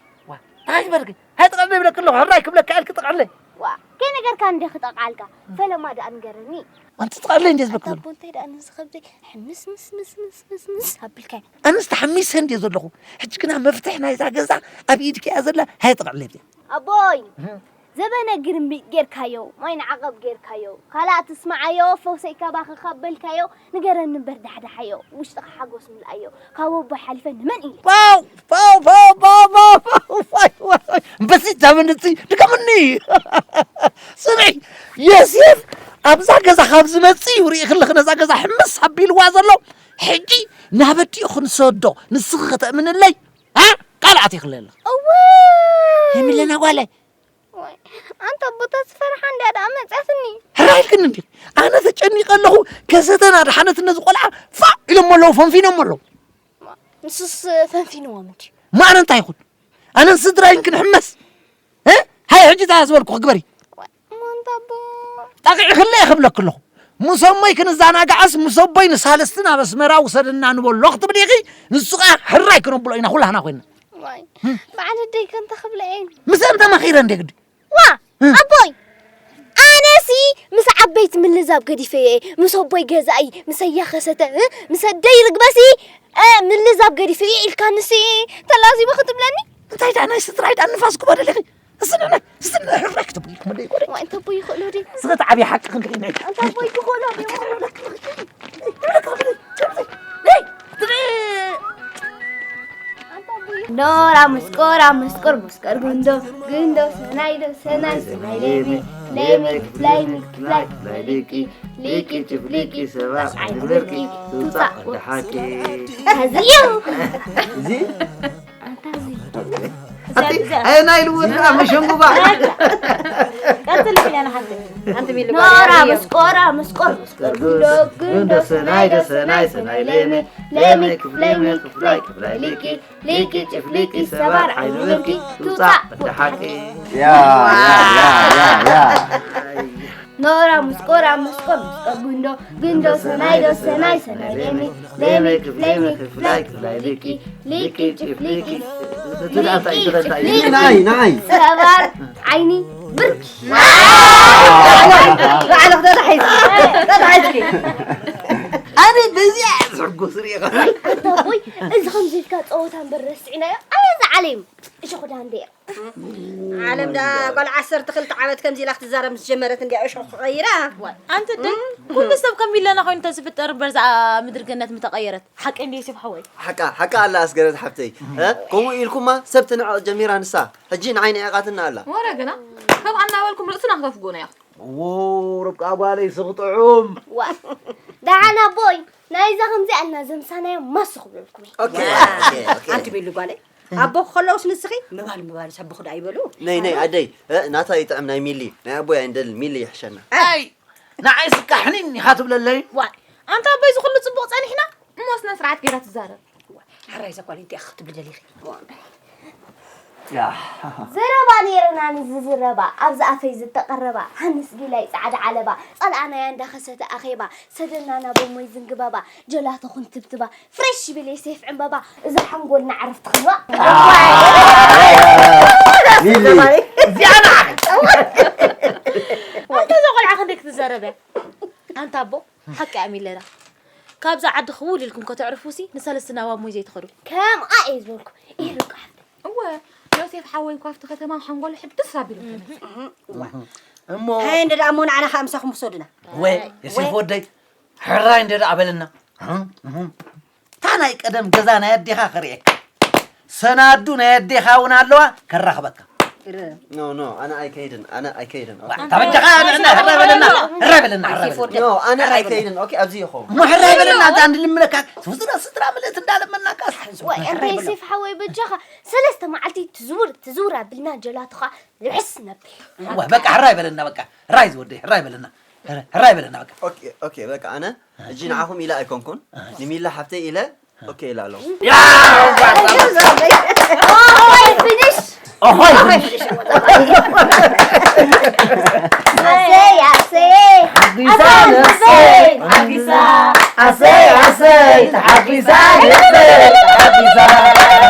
ዋ፣ እንታይ ዝበልኪ? ሃይ ጥቕዕለ ይብለኪ ኣለኹ፣ ሕራይ ክብለካ ኢልኪ ጥቕዕለ። ዋ፣ ከይነገርካ እንደ ክጠቕዓልካ፣ ፈለማ ደኣ ንገረኒ። ኣንቲ ጥቕዕለ እንደ ዝበልኪ ኣንታ ዘለኹ። ኣቦ እንታይ ደኣ ነዚ ከብደይ ሕምስ ምስ ምስ ምስ ምስ ምስ ኣቢልካዮ። ኣነስ ተሓሚሰ እንደ ዘለኹ። ሕጂ ግና መፍትሕ ናይዛ ገዛ ኣብ ኢድኪ እያ ዘላ፣ ሃይ ጥቕዕለ እያ። ኣቦይ፣ እህ። ዘበነ ግርምቢጥ ጌርካዮ፣ ማይ ንዓቐብ ጌርካዮ፣ ካልኣ ትስምዓዮ፣ ፈውሰይ ካባኺ ካብ በልካዮ፣ ንገረኒ እምበር ዳሕዳሓዮ፣ ውሽጥኻ ሓጎስ ምልኣዮ፣ ካብ ኣቦይ ሓሊፈ ንመን ኢለ? ፓው፣ ፓው፣ ፓው፣ ፓው፣ ፓው፣ ፓው፣ ዋይ፣ ዋይ፣ ዋይ። እምበሲ፣ እዛ ምንጽ፣ ድገምኒ። ስምዒ፣ ዮሴፍ ኣብዛ ገዛ ካብ ዝመጽእ እዩ ርኢኺ ኣለኺ ነዛ ገዛ ሕምስ ኣቢልዋ ዘሎ። ሕጂ ናብ ኣዲኡ ክንሰዶ፣ ንስኺ ከተእምንለይ፣ እ? ቃል ኣቲኽለይ ኣለኺ። እወ! ሄሚለና ጓለይ፣ ዋይ፣ ኣንታ ኣቦ፣ እታ ዝፈርሓ እንድያ ደኣ መጽኣትኒ። ሕራይ ኢልክኒ እንዲኺ? ኣነ ተጨኒቐ ኣለኹ፣ ከሰተን ኣድሓነትን ነዚ ቆልዓ ፋእ ኢሎሞ ኣለዉ፣ ፈንፊኖሞ ኣለዉ። ንሱስ ፈንፊንዎም እንድዩ። እሞ ኣነ እንታይ ይኹን? ኣነን ስድራይን ክንሕመስ? እ? ሃይ፣ ሕጂ እታ ዝበልኩኺ ግበሪ። ዋይ፣ እሞ ኣንታ ኣቦ። ጠቒዕክለይ እየ ክብለኪ ኣለኹ። ምስ ኣሞይ ክንዘናጋዕስ፣ ምስ ኣቦይ ንሳልስቲ ናብ ኣስመራ ውሰደና ንበሎ ክትብሊ ኢኺ፣ ንሱ ኸኣ ሕራይ ክነብሎ ኢና ኩላህና ኮይንና። ዋይ፣ በዓል ኣደይ ከ እንታይ ክብላ እየን? ምስአን ተማኺረ እንደ ግዲ። ዋ፣ እ። ኣቦይ፣ ኣነሲ ምስ ዓበይቲ ምልዛብ ገዲፈ እየ፣ ምስ ኣቦይ ገዛኢ፣ ምስ ኣያ ከሰተ፣ እ፣ ምስ ኣደይ ርግበሲ፣ እ፣ ምልዛብ ገዲፈ እየ ኢልካንሲ ተላዚበ ክትብለኒ? እንታይ ደኣ ናይ ስድራይ ደኣ ንፋስ ክበደለኺ? እስንዕና፣ እስንዕ፣ ሕራይ ክትብሉ ኢልኩም ደይ ጎደይ። ዋይ፣ እንተ ኣቦይ ይኽእሎ ድዩ? ስኸት ዓብዪ ሓቂ ክንርኢ ናይ። እንተ ኣቦይ ይኽእሎ ድዩ? ኖራ ምስቆራ ምስቆር ምስቆር ጉንዶ ጉንዶ ሰናይ ዶ ሰናይ ሰናይ ሌሚ ሌሚ ክፍላይ ሚ ክፍላይ ክፍላይ ሊቂ ሊቂ ጭፍሊቂ ሰባ ዓይኒ ብርቂ ትውፃእ ወደ ሓቂ። እዚ እዩ። እዚ ኣቲ ኣይ ናይ ልወድና መሸንጉባ። ቀጽል ኢለና ሓንቲ ሓንቲ ሚሊ ኖራ ጓል ምስቆራ ምስቆር ምስቆር ጉንዶ ጉንዶ ሰናይ ዶ ሰናይ ሰናይ ሌሚ ሌሚ ክፍሌሚ ክፍላይ ክፍላይ ሊቂ ሊቂ ጭፍሊቂ ሰባር ዓይኒ ብርቂ ትውፃእ ወደ ሓቂ። ያ ያ ያ ያ ያ። ኖራ ምስቆራ ምስቆር ምስቆር ጉንዶ ጉንዶ ሰናይ ዶ ሰናይ ሰናይ ሌሚ ሌሚ ክፍሌሚ ክፍላይ ክፍላይ ሊቂ ሊቂ ጭፍሊቂ ሊቂ ጭፍሊቂ ናይ ናይ ሰባር ዓይኒ ብርቂ። ባዕልኽ ተታሒዝኪ ተታሒዝኪ። ኣነ በዚኣ እየ ዝሕጎስ ሪኢኻ። ኣታ ኣቦይ፣ እዚ ከምዚ ኢልካ ጸወታ እምበር ረሲዕናዮ። ኣየ ዝዓለዩ። እሺ፣ ኹዳ እንዴ። ዓለም ደኣ ጓል ዓሰርተ ክልተ ዓመት ከምዚ ኢላ ክትዛረብ ምስ ጀመረት እንድያ እሾኽ ቀይራ። ኣንቲ ደይ፣ ኩሉ ሰብ ከም ሚለና ኮይኑ ተዝፍጠር እምበር እዛ ምድሪ ገነት ምተቐየረት። ሓቀይ እንድየ ዮሴፍ ሓወይ። ሓቃ፣ ሓቃ ኣላ ኣስገረት ሓብተይ። እ? ከምኡ ኢልኩማ ሰብ ትንዕቕ ጀሚራ ንሳ። ሕጂ ንዓይ ንዒቓትና ኣላ። ወረ ግና፣ ከምኣ እናበልኩም ርእስና ክተፍጉና ኢኹም። ዎ፣ ርብቃ ጓለይ ስቕ ጥዑም። ዋ፣ ደሓን ኣቦይ፣ ናይዛ ከምዚኣ እና ዘምሳናዮ ማስ ክብለልኩም እየ። ኦኬ፣ ኦኬ፣ ኦኬ። ኣንቲ ቤሉ ጓለይ፣ ኣቦ ከለውስ ንስኺ ምባል ምባልስ ኣቦ ክዳ ይበሉ። ነይ ነይ ኣደይ፣ እ፣ ናታ ይጥዕም ናይ ሚሊ፣ ናይ ኣቦይ ኣይንደልን፣ ሚሊ ይሕሸና። ኣይ ንዓይ ስካሕኒን ኢኻ ትብለለይ። ዋይ ኣንታ ኣቦይ ዝኹሉ ጽቡቕ ጸኒሕና እሞ ስነ ስርዓት ገይራ ትዛረብ። ሕራይ ዘኳል እንቲኣ ክትብሊ ደሊኺ። ዘረባ ነይሩና ንዝዝረባ ኣብዚ ኣፈይ ዝተቐረባ ሃንስ ጊላይ ጻዕዳ ዓለባ ጸልኣናያ እንዳኸሰተ ኣኼባ ሰደና ናብ ሞይ ዝንግበባ ጀላቶ ክንትብትባ ፍሬሽ ቢል ሴፍ ዕምበባ እዛ ሓንጎልና ዓረፍቲ ክንባ እዚኣ ንዓኺ ኣንተ እዛ ቆልዓ ክንደይ ክትዛረብ እያ ኣንታ ኣቦ ሓቂ እያ ሚለና ካብዛ ዓዲ ክውል ኢልኩም ከተዕርፉሲ ንሰለስትና ዋብ ሞይ ዘይትኸዱ ከምኣ እየ ዝበልኩ ኢሉቃ እወ ዮሴፍ ሓወይ እኳ ኣብቲ ከተማ ሓንጎሉ ሕድስ ኣቢሉ ተነሳ እሞ ሃየ እንደ ደኣ እሞ ንዓና ከዓ ምሳኹም ክሰዱና እወ ዮሴፍ ወደይ ሕራይ እንደ ደኣ በለና እታ ናይ ቀደም ገዛ ናይ ኣዴኻ ክርእየካ ሰናዱ ናይ ኣዴኻ እውን ኣለዋ ከራኽበካ ኖ ኖ ኣነ ኣይከይድን ኣነ ኣይከይድን ታበጃኻ ንዕና ሕራይ በለና ሕራይ በለና ሕራይ በለና ኖ ኣነ ኣይከይድን ኦኬ ኣብዚ ይኸው እሞ ሕራይ በለና እዛ እንድልምነካ ስድራ ስድራ ምልእት እንዳለመናካ ወይ እንተ ዮሴፍ ሓወይ በጃኻ ሰለስተ መዓልቲ ትዝውር ትዝውር ኣቢልና ጀላትኻ ልሕስ ነብል እዋ በቃ ሕራይ በለና በቃ ሕራይ ዝወደይ ሕራይ በለና ሕራይ በለና በቃ ኦኬ ኦኬ በቃ ኣነ እጂ ንዓኹም ኢለ ኣይኮንኩን ንሚላ ሓፍተይ ኢለ ኦኬ ኢለ ኣለኹ ኦሆይ ፊኒሽ ኦሆይ ኣሰይ ኣሰይ ሓጊሳ ነፍሰይ ሓጊሳ ኣሰይ ኣሰይ ተሓጊሳ ነፍሰይ ተሓጊሳ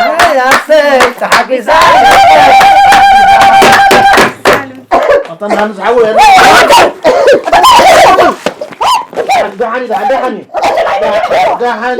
ኣሰይ ኣሰይ ተሓጊሳ ነፍሰይ ኣታ ንሓንስ ሓወይ ደሓን ደሓን ደሓን ደሓን